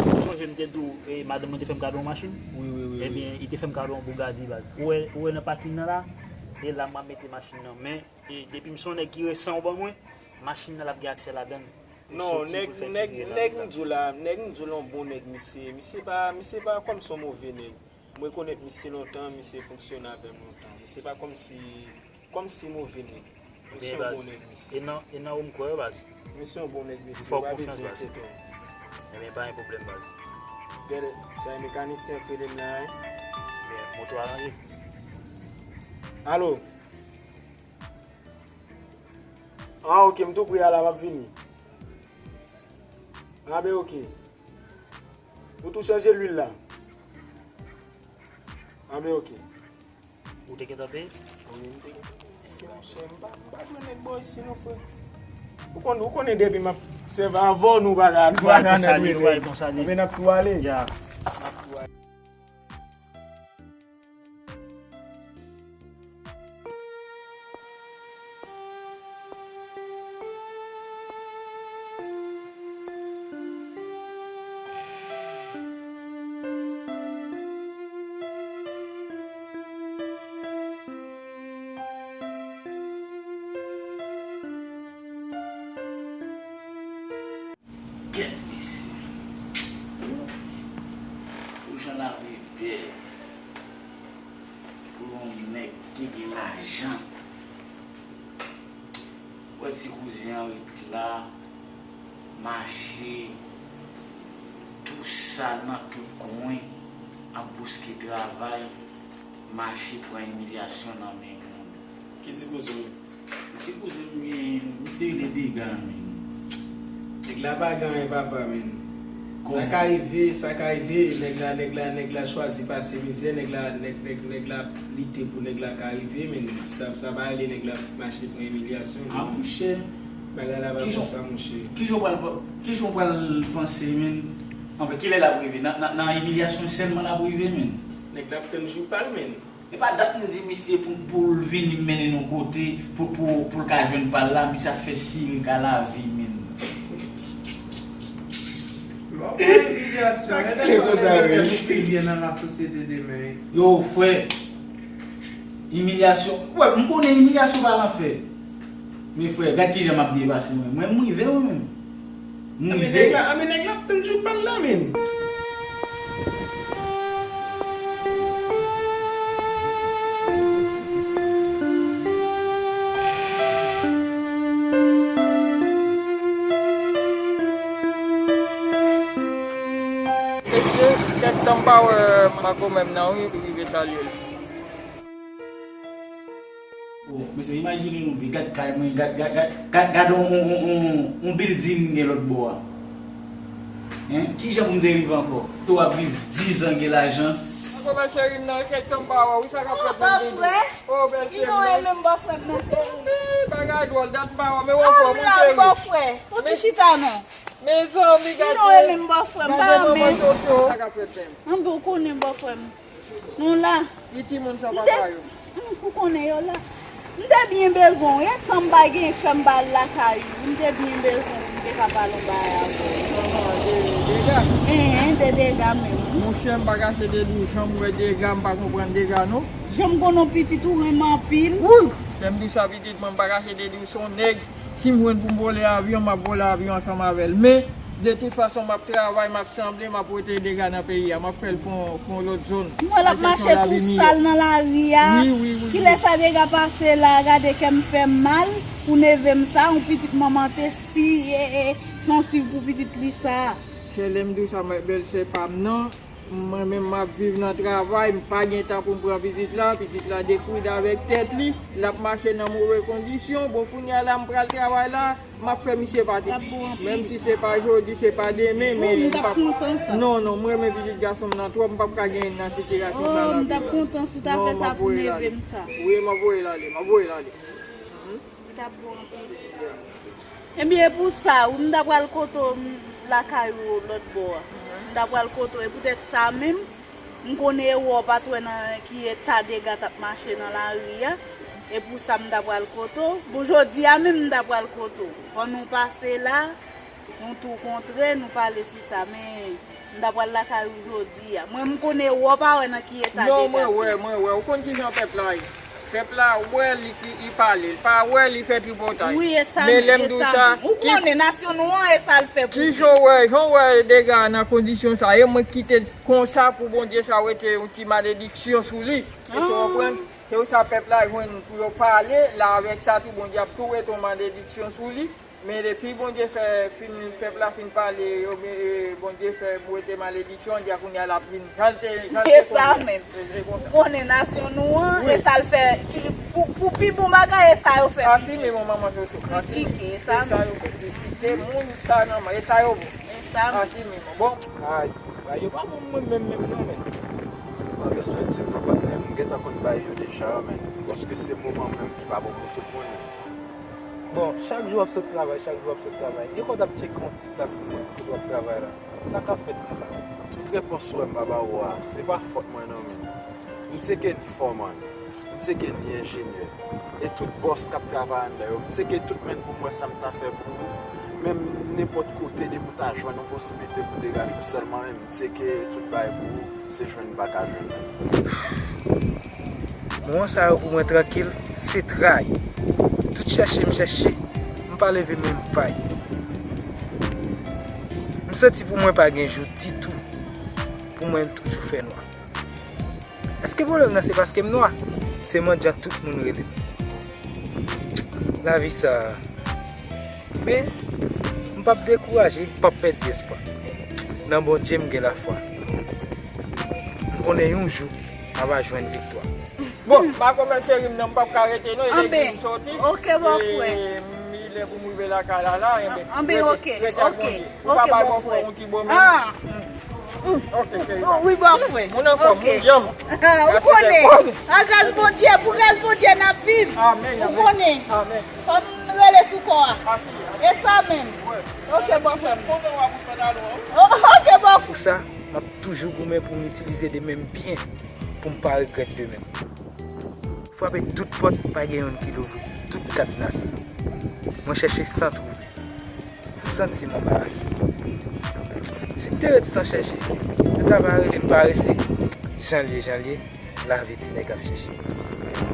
Ou sonje m te di w, e, madanm mwen te fè m kado yon machin? Wi, wi, wi, wi. Ebyen, li te fè m kado yon Bugatti, baz. Ou wè, ou wè nan pakin nan la, e la m ap mete machin nan. Men, e, depi m se yon nèg ki resan ou ban mwen, machin nan l ap gen aksè ladan l. Non, nèg, nèg, nèg m di w la, nèg m di w la, yon bon nèg misye. Misye pa, misye pa kòm se yon move nèg. M rekonèt misye lontan, misye fonksyone avè m lontan. Misye pa kòmsi, kòmsi move nèg. Misye yon bon nèg, misye. E nan, e nan ou m kwè, baz. Misye yon bon nèg, misye. M fè w konfyans, baz. Ou pa bezwen enkyete w. Ebyen, pa gen pwoblèm, baz. Gade, sa e mekanisyen k rele m la, wi. Moto a ranje. Alo? Ah, ok, m tou pre a la, m ap vini. Ah, ben, ok. Ou tou chanje lwil la? Ah, ben, ok. Ou te gentan peye? Wi, m te gentan peye. Isi, monchè, m pa, m pa jwenn nèg bò isi non, frè. Ou konn, ou konnen depi m ap sèvi avè w, nou pa ka, nou pa ka nèt rele. Konsa li, konsa li. Anben, n ap tou ale. Ya. N ap tou ale. Gad mesye. Pou jan lavi bèl. Pou yon nèg ki gen lajan. Wè ti kouzen an ret la, mache, tou sal nan tout kwen, ap bouske travay, mache pran imilyasyon nan men moun. Ki ti kouzen w? Ti kouzen m gen, misye rele Dega, men. Nèg la pa gen anyen, papa, men. Sa ka rive, sa ka rive, nèg la, nèg la, nèg la chwazi pase mizè, nèg la, nèg, nèg, nèg la lite pou nèg la ka rive, men sa, sa pa ale, nèg la mache pran imilyasyon. Ah, monchè. Bagay la pa konsa, monchè. Kijan w pral, kijan w pral panse, men? Anfen, kilè l ap rive? Nan, nan, nan imilyasyon sèlman l ap rive, men. Nèg la ap tann jou pa l, men. E pa dat m di misye pou, pou l vini mennen n yon kote, pou, pou, pou l ka jwenn pa l la, misye ap fè sirika lavi, men. Lò pran imilyasyon, e dat sa w ap mete pou pi byen nan lasosyete demen. Yo, frè, imilyasyon, wè, m konnen imilyasyon pa lanfè. Men frè, gad kijan m ap depase mwen. Mwen, m rive, mwen menm. M rive. Anben nèg la, anben nèg la ap tann jou pa l la, men. Mesye, kèk tan m pa wè Makomè m nan, wi, rive salye l. O, mesye, imajine nou, gad kay mwen, gad, gad, gad, gad, gad on, on, on, on, on building m gen lòt bò a. Hein? Kijan pou m te rive ankò? Tou w ap viv dizan gen lajan. Ankò, mè cheri m nan, kèk tan m pa wè w, wi, sa k ap fèt menm, doudou? O, bèl cheri m nan. Ou renmen m, bòfrè m nan, cheri. Bagay dwòl, dat m pa wè w, men w anfòm, wi, cheri. Bòfrè, fouti chita non. Mezanmi, gade. Ou renmen m, bòfrè m, pa renmen. Sa k ap fèt menm? Anben, ou konnen, bòfrè m. Nou la. Ki timoun sa papa yo? M, ou konnen yo la. M te byen bezwen w, e tan m pa gen fè m pa al lakay ou. M te byen bezwen w pou m te ka pale yon bagay avè w. Kòman, de, Dega? Enhen, de Dega menm. Monchè, m pa kache de di w, jan m wè Dega, m pa konprann Dega non. Jan m konn yon pitit ou renmen anpil. Wi! Lè m di w sa, pitit mwen, m pa kache de di w se yon nèg. Si m jwenn pou m vole avyon, m ap vole avyon ansanm avè l. Men, de tout fason, m ap travay, m ap sanble, m ap wete Dega nan peyi a, m ap fè l pran, pran lòt zòn. M wè l ap mache tou sal nan lari a. Wi, wi, wi, wi. Kilè sa Dega pase la, gade kè m fè m mal pou neve m sa, yon pitit manman te si, e, e, sansiv pou pitit li sa. Chè, lè m di w sa, bèlsè pa m nan. Mwen menm, m ap viv nan travay, m pa gen tan pou m pran pitit la. Pitit la dekoude avèk tèt li, l ap mache nan move kondisyon. Bon, kounye a la, m pral travay la, m ap fè misye pati. Menm si se pa jodi, se pa demen, men m p ap. Non, non, m renmen pitit gason m nan twòp, m p ap ka gen nan sitiyasyon sa la. Oh, m t ap kontan si w ta fè sa pou neve m sa. Wi, m ap voye l ale, m ap voye l ale. Li t ap bon anpil. Ebyen, e pou sa, wi, m ta pral kote w, m, lakay ou lòt bò a. M ta pral kote w, e poutèt sa menm, m konnen e wè w pa t wè nan ki eta Dega t ap mache nan lari a. E pou sa m ta pral kote w. Bon, jodi a menm, m ta pral kote w. Pandan w pase la, nou tou kontre, nou pale sou sa, men m ta pral lakay ou jodi a. Mwen, m konnen wè w pa wè nan ki eta Dega. Non, mwen wè, mwen wè. Ou konn kijan pèp la ye. Pèp la wè li ki, li pale. Li pa wè li fè tripotay. Wi, e sa menm, e sa menm. Men lè m di w sa, ou konnen nasyon nou an, e sa l fè pou nou. Kijan w wè, jan w wè Dega nan kondisyon sa ye, mwen kite l konsa pou Bondye sa rete yon ti malediksyon sou li. Èske w konprann? Se sa pèp la jwenn pou yo pale, la avèk sa tou, Bondye ap tou rete yon malediksyon sou li. Men depi Bondye fè fin, pèp la fin pale, yo, e, Bondye fè wete maledisyon, di a kounye a l ap vin jan l te, jan l te konn. E sa menm. Ou konnen nasyon nou an, e sa l fè, ki, pou, pou pi bon bagay, e sa yo fè. Asime, mon manman Jojo. Kritike, e sa menm. E sa yo fè, kritike moun sa nòmal, e sa yo bon. E sa menm. Asime, bon. Ay, ay, yo pa bon mwen menm, menm non, men. Ou pa bezwen di m non, patnè. M gentan konn bagay yo deja, men. Paske se moman menm ki pa bon pou tout moun. Bon, chak jou w ap sot travay, chak jou w ap sot travay. Gen kòb ap tcheke yon ti plas mwen kote w ap travay la. Sa k ap fèt konsa? Tout repons ou wè m pa ba ou a, se pa fòt mwen non, men. M tcheke ni fòman. M tcheke ni enjenyè. E tout bòs k ap travay anndan yo. M tcheke tout menn pou m wè sa m ta fè pou ou. Menm nenpòt kote, depi w ta jwenn yon posiblite pou degaje w sèlman, men m tcheke tout bagay pou ou. Se jwenn m pa ka jwenn menm. Moman sa yo pou mwen trankil, se trayi. Tout chèche m chèche, m pa leve men m pay. M santi pou mwen pa gen jou ditou, pou mwen l toujou fè nwa. Èske pwoblèm nan se paske m nwa? Se mandyan tout moun rele m. Lavi sa a. Men, m p ap dekouraje, m p ap pèdi espwa. Nan Bondye m gen lafwa. M konnen yon jou, m ap jwenn viktwa. Bon, m pa konprann cheri m nan, m p ap ka rete non, e lè m soti. Anben, oke, bòfrè. E, m, li lè pou m rive lakay la, la, enben. Anben, oke, oke. Ou pa bay bòfrè yon ti bon men. Ah. Mm. Ok, cheri. Wi, bòfrè. Moun ankò, moun yanm. Ou konnen. Agras Bondye, pou gras Bondye n ap viv. Amèn, amèn. Ou konnen. Amèn. Fò n rele sou kò a. E sa menm. Ok, bòfrè. Ok, bòfrè. Pou sa, m ap toujou goumen pou m itilize demen m byen, pou m pa regrèt demen m. Frape tout pòt, pa gen youn ki louvri. Tout kadnase. Mwen chèche san twouve. M santi m anbarase. Si m te ret san chèche, yo ta va rele m parese. Jan l ye, jan l ye, lavi ti nèg ap chèche.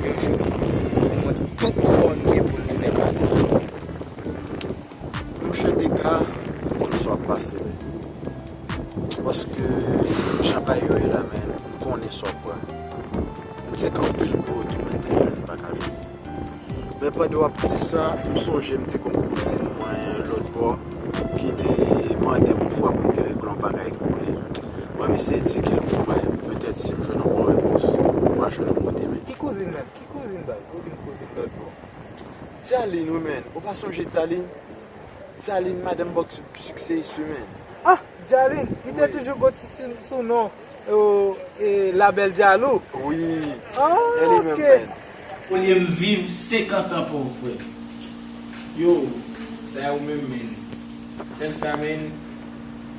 Yon jou, pou mwen, tout bòn gen pou l tounen pati. Monchè Dega, m konn sa w ap pase, men. Paske, jan bagay yo ye la, men, m konnen sa w ap pran. M tcheke anpil biro tou, men, se jwenn m pa ka jwenn. Men pandan w ap di sa, m sonje m te gen yon kouzin mwen lòt bò ki te mande m yon fwa pou m te regle yon bagay pou li. Mwen, m eseye tcheke l pou mwen, petèt si m jwenn yon bon repons, m va jwenn yon kote, men. Ki kouzin nan? Ki kouzin baz? Ou di m kouzin lòt bò. Djalin, wi, men. Ou pa sonje Djalin? Djalin, madanm Bòk Sik-, Sikseyis, wi, men. Ah, Djalin, li te toujou gon ti sin sou non, e, e, Labèl Djalou. Wi. Ah, ok. Olye m viv senkant an pòv, frè. Yo, sa yo menm, men. Sèl sa, men.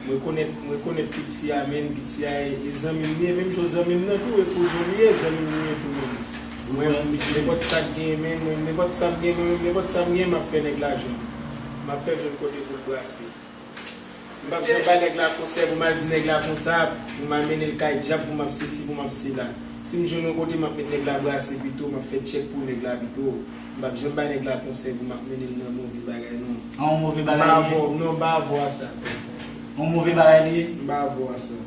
Mwen konèt, mwen konèt piti a, men. Piti a e, e zanmi m li ye, menm jan zanmi m nan tou, e kouzin m li ye, zanmi m li ye tou, men. Mwen, nenpòt sa k genyen, men, mwen, nenpòt sa m genyen, mwen, nenpòt sa m genyen, m ap fè nèg la jwenn. M ap fè l jwenn kote pou l brase. M p ap janm bay nèg la konsèy pou m al di nèg la konsa, pou m al mennen l kay dyab, pou m ap sesi, pou m ap sela. Si m jwenn yon kote, m ap met nèg la brase pito, m ap fè tchèk pou nèg la pito. M p ap janm bay nèg la konsèy pou m ap mennen l nan move bagay, non. An yon move bagay li ye? M pa avè w, non, m pa avè w a sa. Yon move bagay li ye? M pa avè w a sa.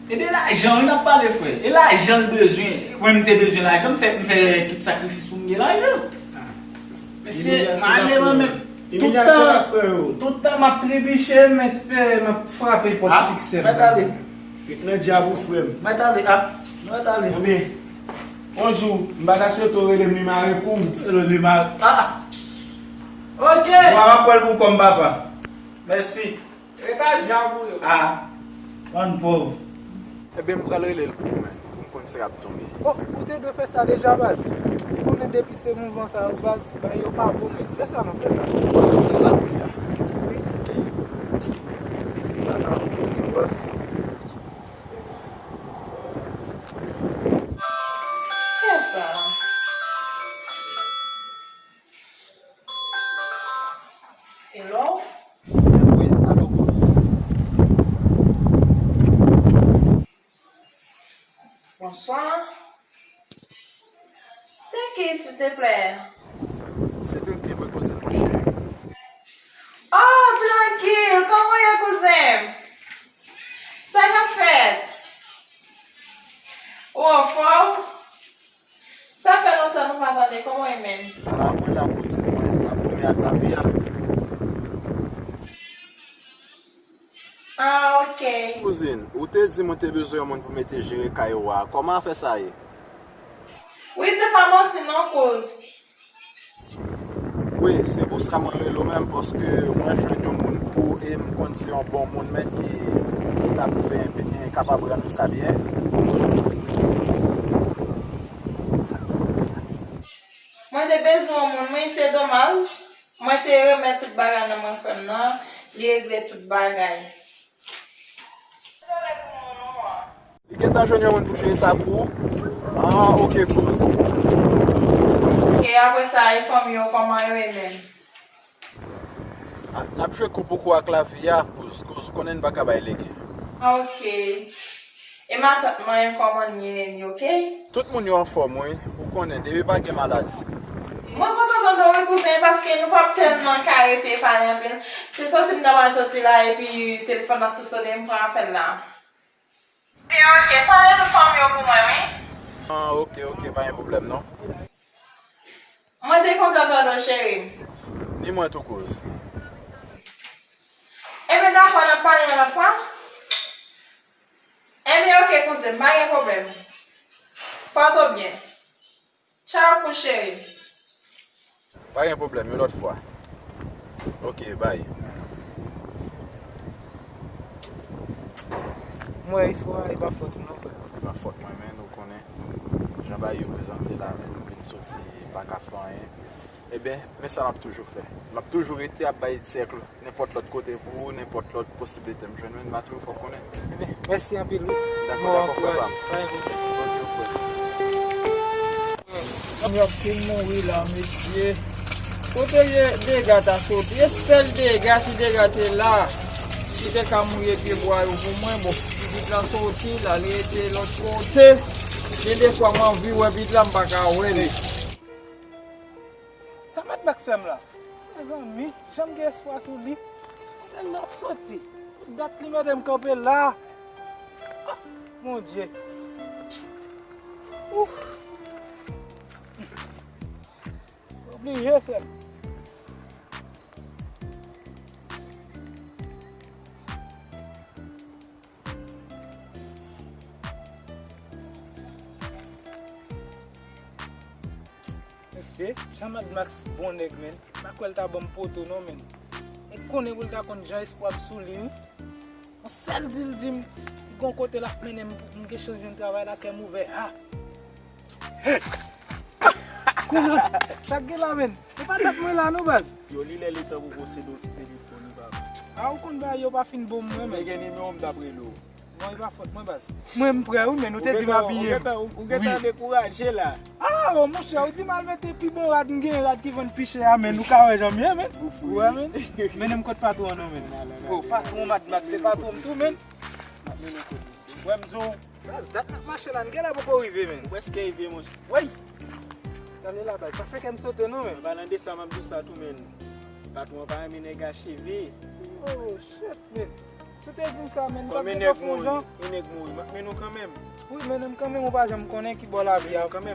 E de lajan wi n ap pale, frè. E lajan l bezwen. Mwen, m te bezwen lajan, m fè, m fè tout sakrifis pou m gen lajan. Mesye, m ale mwen menm. Tout tan, tout tan m ap tribiche, m espere m ap frape pòt siksè m. Mèt ale. Ret nan dyab ou, frè m. Mèt ale, a. Mèt ale. Anben, yon jou, m pa ta swete w rele m Limare pou m. Rele w Limare. A. Ok. Bon, m ap pran l pou kòm papa. Mèsi. Ret a dyab ou yo. A. Bann pòv. Ebyen, m pral rele l pou ou, men, pou m konn sa k ap tonbe. Oh, ou te dwe fè sa deja, baz. Ou konnen depi se mouvman sa yo, baz, bagay yo pa bon, men. Fè sa non, fè sa. Fè sa kounye a. Wi. Sa la, ou konnen, baz. Fè sa. Hello? Wi, alo, kouz. Bonswa. Se ki, silteplè? Se Trankil, mwen, kouzen mwen cheri. Oh, Trankil, kòman w ye, kouzen m? Sa k ap fèt? Ou anfòm? Sa fè lontan nou pa tande, kòman w ye menm? A, mwen la, kouzen mwen, m ap goumen ak lavi a. Kouzin, ou te di m ou te bezwen yon moun pou mete jere kay ou a. Kòman afè sa ye? Wi, se pa manti non, kouz. Wi, se pou sa mwen rele w menm, paske mwen jwenn yon moun pou ou e m konn se yon bon moun menm ki, ki t ap fè, e, kapab rann ou sa byen. Mwen te bezwen yon moun, wi, se domaj. Mwen te remèt tout bagay nan men frè m nan, li regle tout bagay. Li gentan jwenn yon moun pou jere sa pou ou? Ah, ok, kouz. E apre sa, e fanmi yo, kòman yo ye menm? Ah, n ap jwe koup ou kou ak lavi a, kouz, kouz, ou konnen n pa ka bay lege. Ah, ok. E matant mwen, kòman l ye, li ok? Tout moun yo anfòm, wi. Ou konnen, depi pa gen maladi. Mwen kontan tande w, wi, kouzen, paske nou p ap tèlman ka rete pale anpil. Se soti m ta pral soti la, epi telefòn nan tou sone, m pran apèl la. Ebyen, ok, salye tout fanmi yo pou mwen, wi. Ah, ok, ok, pa gen pwoblèm, non. Mwen te kontan tande w, cheri m. Ni mwen tou, kouz. Ebyen, dakò, n ap pale yon lòt fwa. Ebyen, ok, kouzen, pa gen pwoblèm. Pòte w byen. Tchaw, kouz cheri. Pa gen pwoblèm, yon lòt fwa. Ok, bay. Mwen, e fwa, e pa fòt ou non, frè. E pa fòt mwen, men ou konnen. Jan bagay yo prezante la, men nou vin soti, pa ka fè anyen. Ebyen, men sa m ap toujou fè. M ap toujou rete ap bay tchèk nenpòt lòt kote pou ou, nenpòt lòt posiblite m jwenn, men m a toujou fè w konnen. Ebyen, mèsi anpil, wi. Dakò, dakò, frè pa m. Pa gen pwoblèm. Ok, frè. Fanmi ap fin mouri la, mesye. Kote ye dega ta soti? E sèl dega, si dega te la, ki te ka mouye pye bwa yo pou mwen, bon, pitit la soti, l al rete lòt kote. Gen de fwa m anvi wè pitit la, m pa ka wè li. Sa Mad Max fè m la? Mezanmi, jan m gen espwa sou li. Sèl lè w ap soti. Pou dat li mete m kanpe la. Ah, Bondye. Ouf. Oblije, frè m. Mesye, jan Mad Max bon nèg, menn. M pa kwè l ta ban m poto non, menn. E konnen pou l ta konn jan espwa m sou li, wi. Yon sèl di l di m, li gon kote l ap mennen m pou m gen chans jwenn travay la, kè m ouvè. Ha! Kounye a, sa k gen la, menn? E pa dat mwen la non, baz. Yo, li lè letan pou posede yon ti telefòn, wi, papa. A, ou konn bagay yo pa fin bon mwen, menn. Te gen nimewo m t ap rele w. Bon, e pa fòt mwen, baz. Mwen, m prè, wi, men nou te di m abiye m. Ou gentan, ou gentan dekouraje la. Ah, oh, monchè, ou di m al mete pi bon rad, m gen rad ki vann pi chè a, men nou ka wè jan m ye, men. Ou fou, wi, men. Mennen m kot patwon an non, men. Oh, patwon Mad Max, se patwon m tou, men. M ap mennen w kot misye. Wè m di w. Baz, dat n ap mache la, n genlè poko rive, men. Ou prèske rive, monchè. Woy! Tande la, baz, pa fè kè m sote non, men. An palan de sa, m ap di w sa tou, men. Patwon an pa renmen nèg acheve. Oh, shit, men. Si w te di m sa, men, m t ap gentan fè yon jan. Yon nèg mouri, m ap mennen w kanmenm. Wi, mennen m kanmenm, ou pa janm konnen ki bò lavi a fè kwen,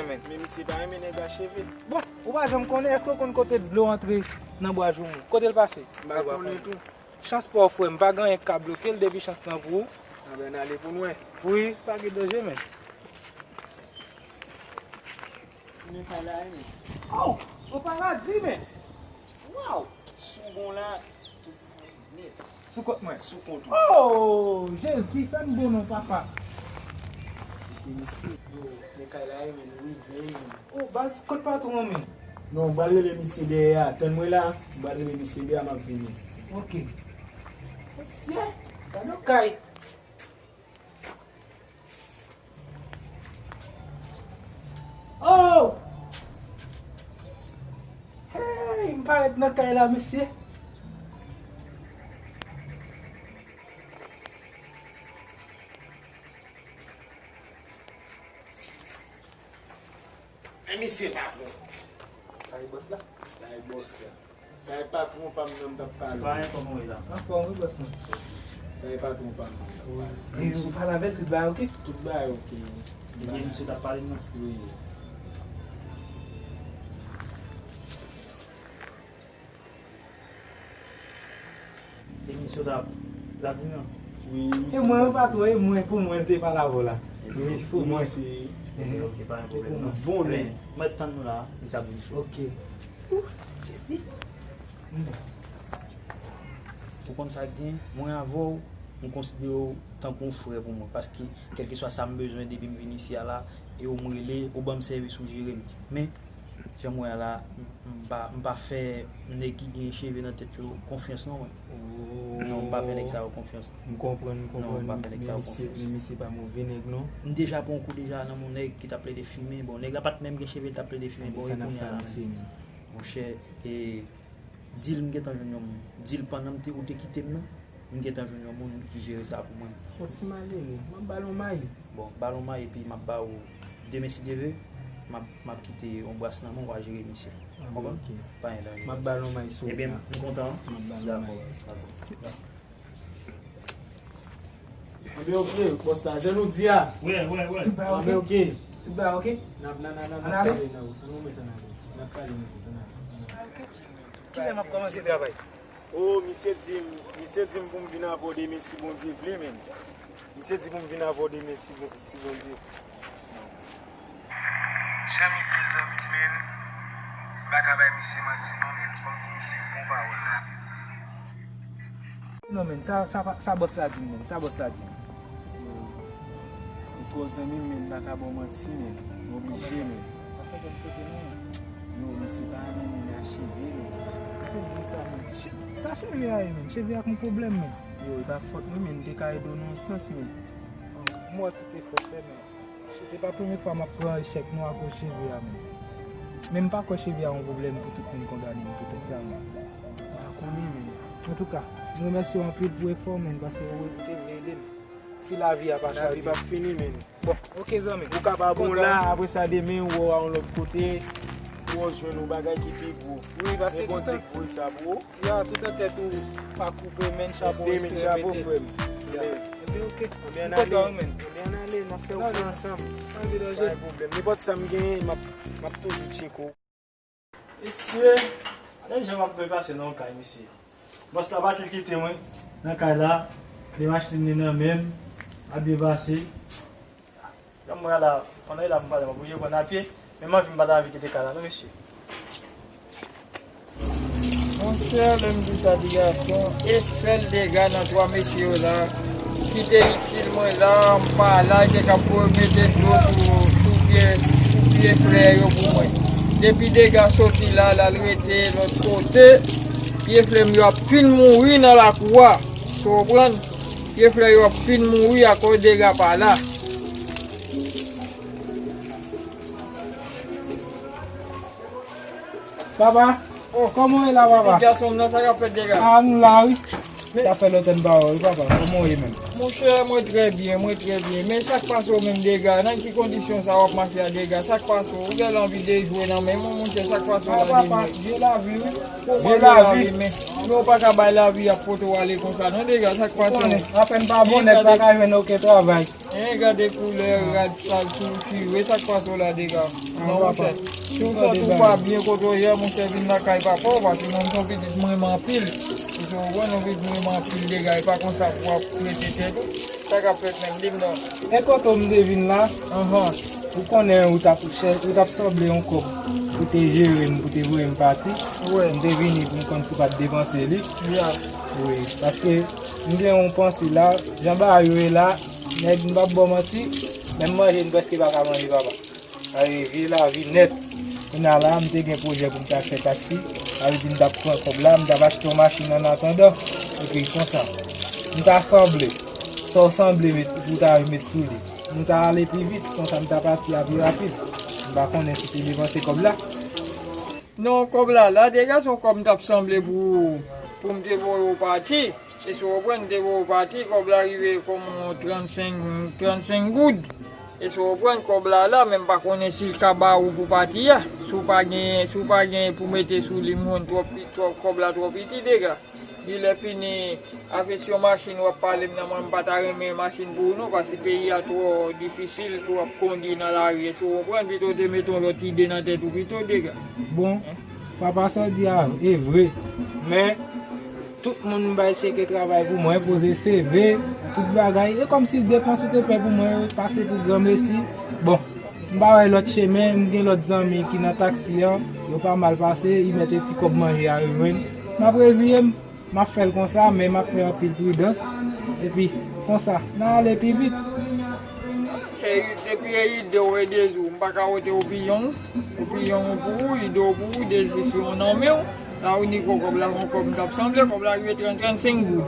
men. Men misye pa renmen nèg acheve. Bon, ou pa janm konnen, èske w konn kote dlo antre nan bwa joumou? Kote l pase? M pa konnen tou. Chans pa w, frè m, pa gen anyen k ka bloke l depi chans lan pou ou. Anben, n ale pou n wè. Wi, pa gen danje, men. Men pa la, men. Oh! O paradi, men! Waw! Sou bon la, tout sa nèt. Sou kont mwen. Sou kont ou. Oh! Jezi, fè m bon non, papa. Mesye, yo, men kay la, men nou rive, men. Oh, baz, kot patwon an, men? Non, m pral rele misye dèyè a. Tann mwen la, m pral rele misye dèyè a, m ap vini. Ok. Mesye, gade yon kay. Oh! Hey, m parèt nan kay la, mesye. Men misye patwon. Sa e bòs la? Sa e bòs la. Sa e patwon pa m nan m t ap pale. Se pa yon kòman w ye la? Anfòm wi, bòs mwen. Sa e patwon pa m nan m t ap pale. E ou pale avè l, tout bagay oke? Tout bagay oke. Ebyen, misye t ap pale m nan? Wi. Se misye w t ap, w t ap di m nan? Wi, e mwen, patwon, e mwen, pou mwen, l te pale avè w la. Wi, pou mwen. Ok, ok, pa gen pwoblèm non. Bon, men, mwen tann nou la, misye ap vin sou. Ok. Ou, Jezi. Ou konn sa k gen, mwen avè w, m konsidere w tankou yon frè pou mwen, paske kèlkeswa sa m bezwen depi m vin isi a la, e ou m rele, ou ban m sèvis, ou jere m. Men, jan m wè a la, m, m pa, m pa fè nèg ki gen cheve nan tèt yo konfyans non, mwen. Non, m pa fè nèg sa yo konfyans. M konprann, m konprann. Non, m pa fè nèg sa yo konfyans. Men misye pa move nèg non. M deja pran yon kou deja nan men yon nèg ki t ap plede fimen. Bon, nèg la pa t menm gen cheve, l t ap plede fimen. Bon, e kounye a la menm. Monchè, e, di l m gentan jwenn yon moun. Di l pandan m te, ou te kite m nan, m gentan jwenn yon moun ki jere sa pou mwen. Yon ti malere, m ap ba l yon may. Bon, ba l yon may epi m ap ba ou demen si Dye vle, m ap, m ap kite yon bras nan men w, w a jere misye. Ou konprann? Ok. Pa gen danje. M ap ba l yon may sou wout la. Ebyen, m kontan. M ap ba l yon may. Dakò, dakò. Anben ok, bòs la, jan nou di a. Wè, wè, wè. Tout bagay ok? Anben ok. Tout bagay ok? N ap, n ap, n ap, n ap pale nan wout. Ann nou met ann ale. N ap pale nan wout, ann ale. Kilè m ap kòmanse travay? O, misye di m, misye di m pou m vin avè w demen si Bondye vle, men. Misye di pou m vin avè w demen si Bon-, si Bondye. Jan misye zanmi m, men, m pa ka bay misye manti non, men. Fò m di misye bon pawòl la. Non, men, sa, sa, pa- sa bòs la di m, men, sa bòs la di m. Ou twò zanmi m, men, m pa ka ba w manti, men. M oblije, men. Pa fè kè m choke non. Yo, misye pa renmen moun a cheve, men. Ou te di m sa, men. Che- Sa cheve a ye, men. Cheve a k yon pwoblèm, men. Yo, e pa fòt mwen, men. M te ka ede w nan yon sans, men. M wè tout efò w fè, men. E pa premye fwa m ap pran echèk non akoz cheve a, men. Men m pa kwè cheve a yon pwoblèm pou tout moun kondane m poutèt sa, men. M pa konnen, men. Antouka, m remèsye w anpil pou efò w, men, paske ou, ou te vle ede m. Si lavi a pa chwazi. Lavi p ap fini, men. Bon, ok, zanmi. Ou ka pa bon la, apre sa, demen, ou wè w a yon lòt kote, ou jwenn yon bagay ki pi gwo. Wi, paske men Bondye ki voye sa pou ou. Ya, tout an tèt ou pa koupe, men chapo, respè, frè m. Ya. Ebyen, ok. M kontan, men. Ebyen, ann ale, n ap fè wout la ansanm. Pa gen danje. Pa gen pwoblèm. Nenpòt sa m genyen, m ap, m ap toujou tcheke w. Mesye, gade jan m ap byen pase nan yon kay, mesye. Bòs la pati, l kite mwen nan kay la, li machin li nan men m, ap byen pase. Jan m wè a la, pandan e la m pale, m oblije pran apye, men m anvi m pa ta anvi kite kay la non, mesye. Monchè, lè m di sa di gason, e sèl dega nan twa mesye yo la ki te itil mwen la, m pa la, te ka pou mete dlo sou, sou pye, sou pye flè yo pou mwen. Depi dega soti la, l al rete lòt kote, pye flè m yo ap fin mouri nan lakou a. Ou konprann? Pye flè yo ap fin mouri akoz dega pa la. Papa, oh, kòman w ye la, papa? Pitit gason m nan, sa k ap fèt, dega? Ah, nou la, wi. Sa fè lontan n pa wè w, wi, papa. Kòman w ye menm? Monchè, mwen trè byen, mwen trè byen. Men sa k pase w menm, dega? Nan ki kondisyon sa w ap mache a, dega? Sa k pase w? Ou genlè anvi dejwe nan men mwen, monchè, sa k pase w la, dega? Ah, papa, vye lavi, wi. Kòman vye lavi, men? Men w pa ka bay lavi ap pote w ale konsa, non, dega, sa k pase w? Ou konnen, apèn pa bon, nèg pa ka jwenn okenn travay. Hein, gade koulè rad sal tou chire, sa k pase w la, dega? Non, monchè. Si w santi w pa byen kote w ye a, monchè, vin lakay papa w, paske mwen, m se yon pitit m renmen anpil. Ou konprann, yon pitit m renmen anpil, dega, e pa konsa pou w ap mete tèt ou. Sa k ap fèt menm, di m non. E kote w m te vin la? Anhan. Ou konnen ou t ap chè-, ou t ap sanble yon kòb pou te jere m, pou te voye m pati. Wi. M te vini pou m konn si w pa t depanse li. Ya. Wi, paske m gen yon panse la, jan bagay yo ye la, nèg, m p ap ba w manti, menm manje m prèske pa ka manje, papa. Sa vle di vye lavi nèt. Kounye a la, m te gen pwojè pou m ta fè taksi, sa vle di m t ap pran kòb la, m t ap achte yon machin annatandan, epi konsa. M ta sanble, sa w sanble met, pou w ta met sou li. M ta ale pi vit, konsa m ta pati a pi rapid. M pa konnen si te depanse kòb la. Non, kòb la la, dega, se yon kòb m t ap sanble pou, pou m te voye w pati. E si w konprann, m te voye w pati, kòb la rive kòm trannsenk, trannsenk goud. E si w konprann, kòb la la, men m pa konnen si l ka ba ou pou pati a. Si w pa gen, si w pa gen pou mete sou li, m jwenn twòp pi-, twòp, kòb la twò piti, dega. Di lè fini, afesyon machin w ap pale m nan, mwen m pa ta renmen machin pou ou non, paske peyi a twò difisil pou w ap kondi nan lari, èske w konprann? Pito w te mete yon lòt ide nan tèt ou pito, dega. Bon, papa, sa w di a e vre, men Tout moun m bay tcheke travay pou mwen, poze C V, tout bagay. E kòmsi depans ou te fè pou mwen yo pase pou granmesi. Bon, m pa wè lòt chemen, m gen lòt zanmi ki nan taksi an, yo pa mal pase, y mete ti kòb manje a yo jwenn. M ap reziye m, m ap fè l konsa, men m ap fè anpil pridans. Epi, konsa, n a ale pi vit. Cheri, depi e ide w e de jou, m pa ka wote opiyon. Opiyon w pou ou, ide w pou ou, de jou si w nan men w. La ou ni kò kòb la, yon kòb m t ap sanble, kòb la rive trannsenk goud.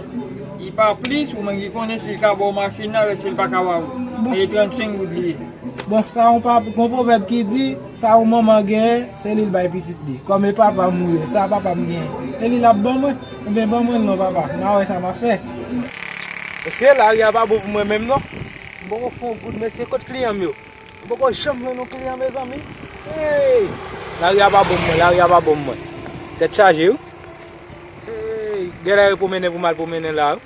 Li pa plis, ou menm ki konnen si l ka ba w machin nan, avèk si l pa ka ba w. Bon. E trannsenk goud li ye. Bon, sa yon pa, gon pwovèb ki di, sa yon manman genyen, se li l bay pitit li. Kòm e papa m ou ye, sa papa m genyen, se li l ap ban mwen. Ebyen, ban mwen l non, papa. M a wè sa m a fè. Mesye, lari a pa bon pou mwen menm non. M poko fè yon goud, mesye, kot kliyan m yo? M poko janm jwenn yon kliyan, mezanmi. Hey! Lari a pa bon pou mwen, lari a pa bon pou mwen. Tèt chaje, wi. Hey! Genlè e pwomennen pou m al pwomennen la, wi.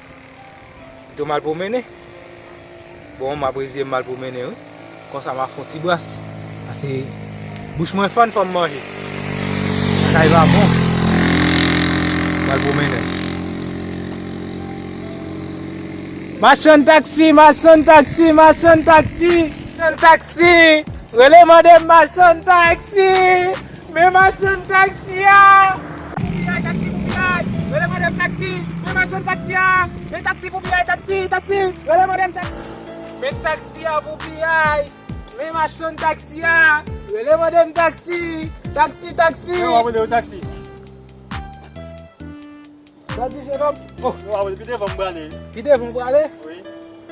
Pito m al pwomennen. Bon, m ap reziye m al pwomennen, wi. Konsa m ap fè yon ti bras. Paske bouch mwen fann, fò m manje. Lakay pa bon. M al pwomennen. Machann taksi, machann taksi, machann taksi, machann taksi. Rele mande m machann taksi. Men machann taksi a! Pou piyay, taksi pou piyay! Rele mande m taksi! Men machann taksi a! Men taksi pou piyay, taksi, taksi! Rele mande m taksi! Men taksi a pou piyay! Men machann taksi a! Rele mande m taksi! Taksi, taksi! Yo, w ap rele yo taksi. Sa di, jenòm? Oh. Yo, pi devan m prale. Pi devan m prale? Wi.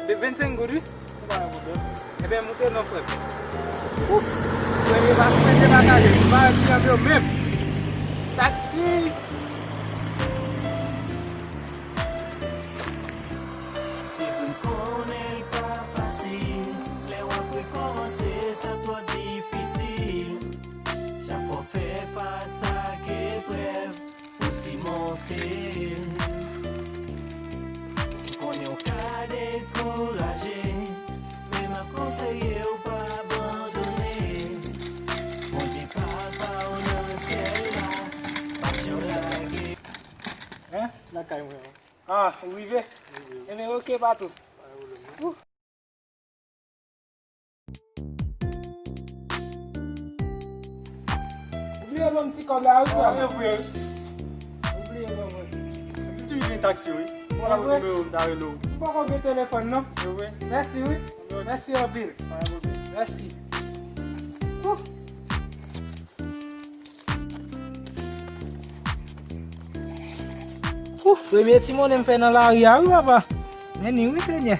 De vennsenk goud, wi. Ou pa gen pwoblèm. Ebyen, moute non, frè m. Ouh. Premye pa, premye pase, m pa wè kliyan yo menm. Taksi! Se vre m konnen l pa fasil, lè w ap rekòmanse sa twò difisil. Chak fwa w fè fas ak eprèv, pou simonte l. M konnen w ka dekouraje, men m ap konseye w pa abandone. Bondye papa w nan syèl la p ap janm lage. Hein? Lakay mwen an. Ah, ou rive? Rive. Ebyen, oke, patwon. Pa gen pwoblèm, non. Ouh. Ou bliye ban m ti kòb la, wi, frè m. Ah, e vre, wi. Ou bliye ban mwen. M toujou gen taksi, wi. Mwen pa gen nimewo w, m ta rele w. M poko gen telefòn, non. E vre? Mèsi, wi. Mèsi anpil. Pa gen pwoblèm. Mèsi. Ouh. Ouh, premye ti monnen m fè nan lari a, wi, papa. Men ni, wi, Senyè.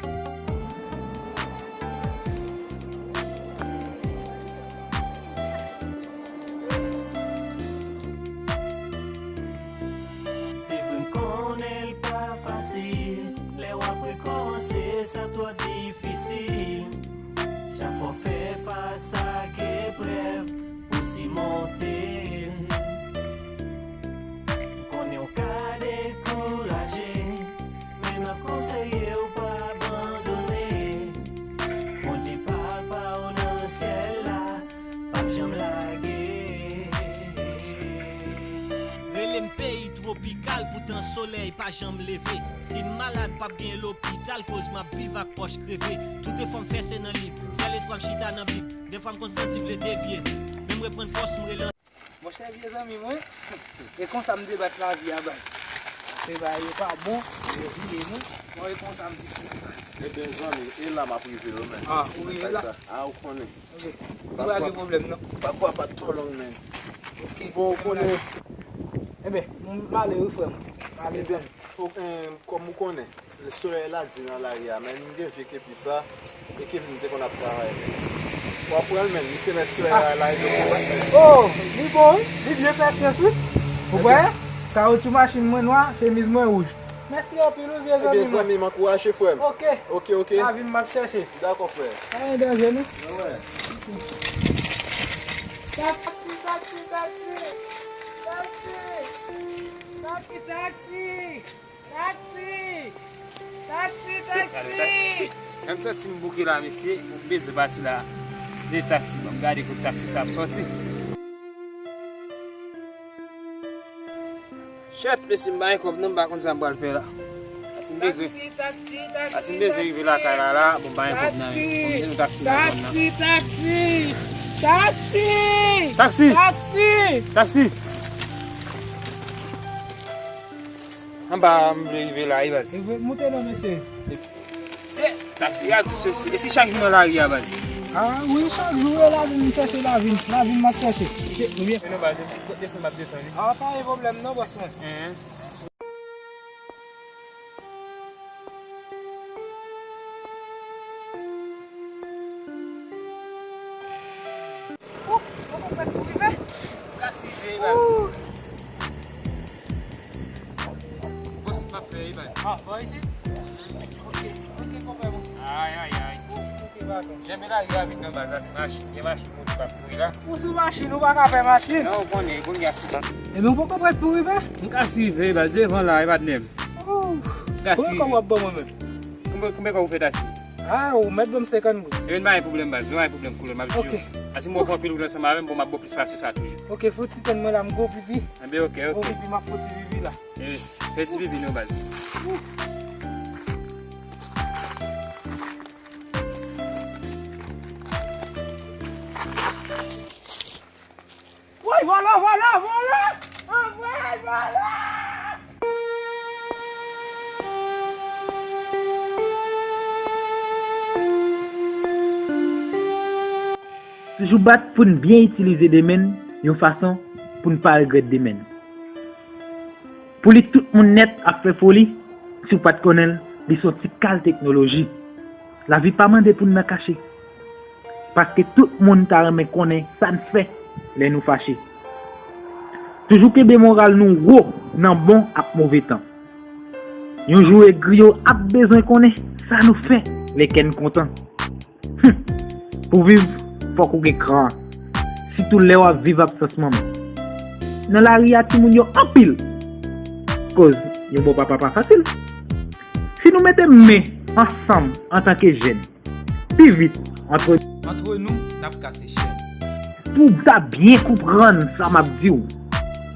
Se vre m konnen l pa fasil, lè w ap rekòmanse sa twò difisil. Chak fwa w fè fas ak eprèv, pou simonte l. M konnen w ka dekouraje, men m ap konseye w pa abandone. Bondye papa w nan syèl la p ap janm lage. Rele m peyi twopikal, poutan solèy pa janm leve. Si m malad, p ap gen lopital, koz m ap viv ak pòch kreve. Tout efò m fè se nan lib, sèl espwa m chita nan Bib. Defwa m konn santi m vle devye, men m reprann fòs m rele. Monchè, vye zanmi mwen, e konsa m te bat lavi a, baz. Se bagay yo pa bon, yo vire nou. Bon, e konsa m di. Ebyen, zanmi, e la m ap rive yo, men. Ah, ou rive la? Ah, ou konnen. Ok. Ou pa gen pwoblèm, non? Pakwa pa t twò long, men. Ok. Bon, ou konnen. Ebyen, m ale wi, frè m. M ale. Ebyen, zanmi. Kòm ou konnen, solèy la di nan lari a, men m gen vye kepi sa, e kepi m te konn ap travay, men. W ap pran l, men, li te mèt solèy la, la, e te konn bat, men. Oh, li bon, wi. Li byen fè sans, wi. Ou wè? Kawotchou machin mwen nwa, chemiz mwen wouj. Mèsi anpil, wi, vye zanmi mwen. Ebyen, zanmi m, ankouraje, frè m. Ok. Ok, ok. Lavi m, m ap chèche. Dakò, frè. Pa gen danje, non? Wè. Taksi, taksi, taksi, taksi. Taksi, taksi. Taksi! Taksi, taksi, taksi! Menm santi m bouke la, mesye. M bezwen pati la. De taksi, ban m gade kot taksi sa ap sòti. Shit, mesye, m pa gen kòb non, m pa konn sa m pral fè la. Asi m bezwen, asi m bezwen rive lakay la, la, bon, m pa gen kòb nan men m. Bon, nou taksi nan zòn nan. Taksi, taksi, taksi! Taksi! Taksi! Taksi! Anba, m vle rive la, wi, baz. E vre, moute non, mesye. Se taksi a, se, se, se chak jou nan lari a, baz. Ah, wi, chak jou, e lavi m chèche, lavi m, lavi m m ap chèche. Se, ou byen? Men non, baz, desann, m ap desann, wi. Ah, pa gen pwoblèm non, bòs mwen. Hen. Ou, ou konprann pou rive? Ou ka swive, baz. Ou. Bon, se m ap fè, wi, baz. Ah, bò isit? Ok, ok, konprann mwen. Ay, ay, ay. Ou, ok, baton. Janbe lari a vit nan baz la, se machin, gen machin moto k ap kouri la. Ou sou machin, ou pa ka fè machin. Non, ou konnen, kounye a sou. Ebyen, ou poko prèt pou rive? M ka swive, baz, devan la, wi, patnè m. Ou. M ka swive. Konbyen kòb w ap ban mwen menm? Konbyen, konbyen kòb ou fè taksi? Ah, ou mèt ban m senkant goud. Ebyen, pa gen pwoblèm, baz. Pa gen pwoblèm, koulè, m ap jwe. Ok. Asi m ofri anpil goud ansanm avè m, bon, m ap ba w plis pase sa toujou. Ok, fouti tann mwen la, m gwo pipi. Ebyen, ok, ok. Gwo pipi, m ap fouti pipi la. Ebyen, fè ti pipi non, baz. Woy, vòlò, vòlò, vòlò! Anmwey, vòlò! Toujou bat pou n byen itilize demen n yon fason pou n pa regrèt demen n. Pou li, tout moun nèt ap fè foli, si w pa t konnen l, li se yon ti kal teknoloji. Lavi pa mande pou n nan kache. Paske tout moun ta renmen konnen sa n fè lè nou fache. Toujou kenbe moral nou wo nan bon ak move tan. Yon jou egri yo ap bezwen konnen sa nou fè lè kè n kontan. Hum, pou viv, fòk ou gen kran. Sitou lè w ap viv absans manman. Nan lari a, timoun yo anpil. Koz, yon bon papa pa fasil. Si nou mete men ansanm antanke jèn, pi vit, antre, antre nou, n ap kase chèn. Pou w ta byen konprann sa m ap di w,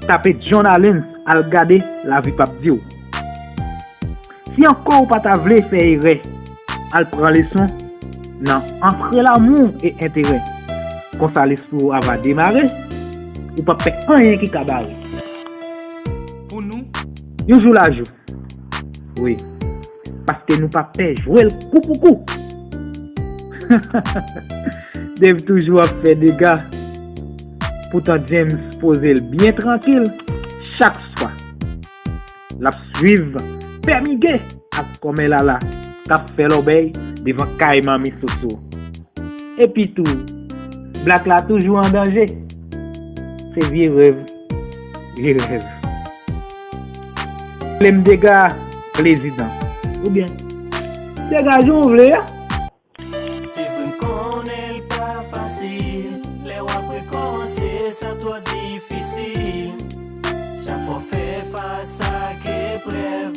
tape John Allen al gade Lavi p ap di w. Si ankò ou pa ta vle fè erè, al pran leson nan Entre l'amour et intérêt. Konsa lespri w a va demare, ou p ap fè anyen ki ka bare. Pou nou, yon jou la jou. Wi. Paske nou pa pè jwe l kou pou kou. Dave toujou ap fè dega. Poutan James poze l byen trankil chak swa. L ap swiv Pè Mige ak kòmè Lala k ap fè lòbèy devan kay Manmi Soso. Epi tou, Black la toujou an danje. Se vye rèv, vye rèv. Lè m dega prezidan, oubyen dega jan w vle a. Se vre m konnen l pa fasil, lè w ap rekòmanse sa twò difisil. Chak fwa w fè fas ak eprèv,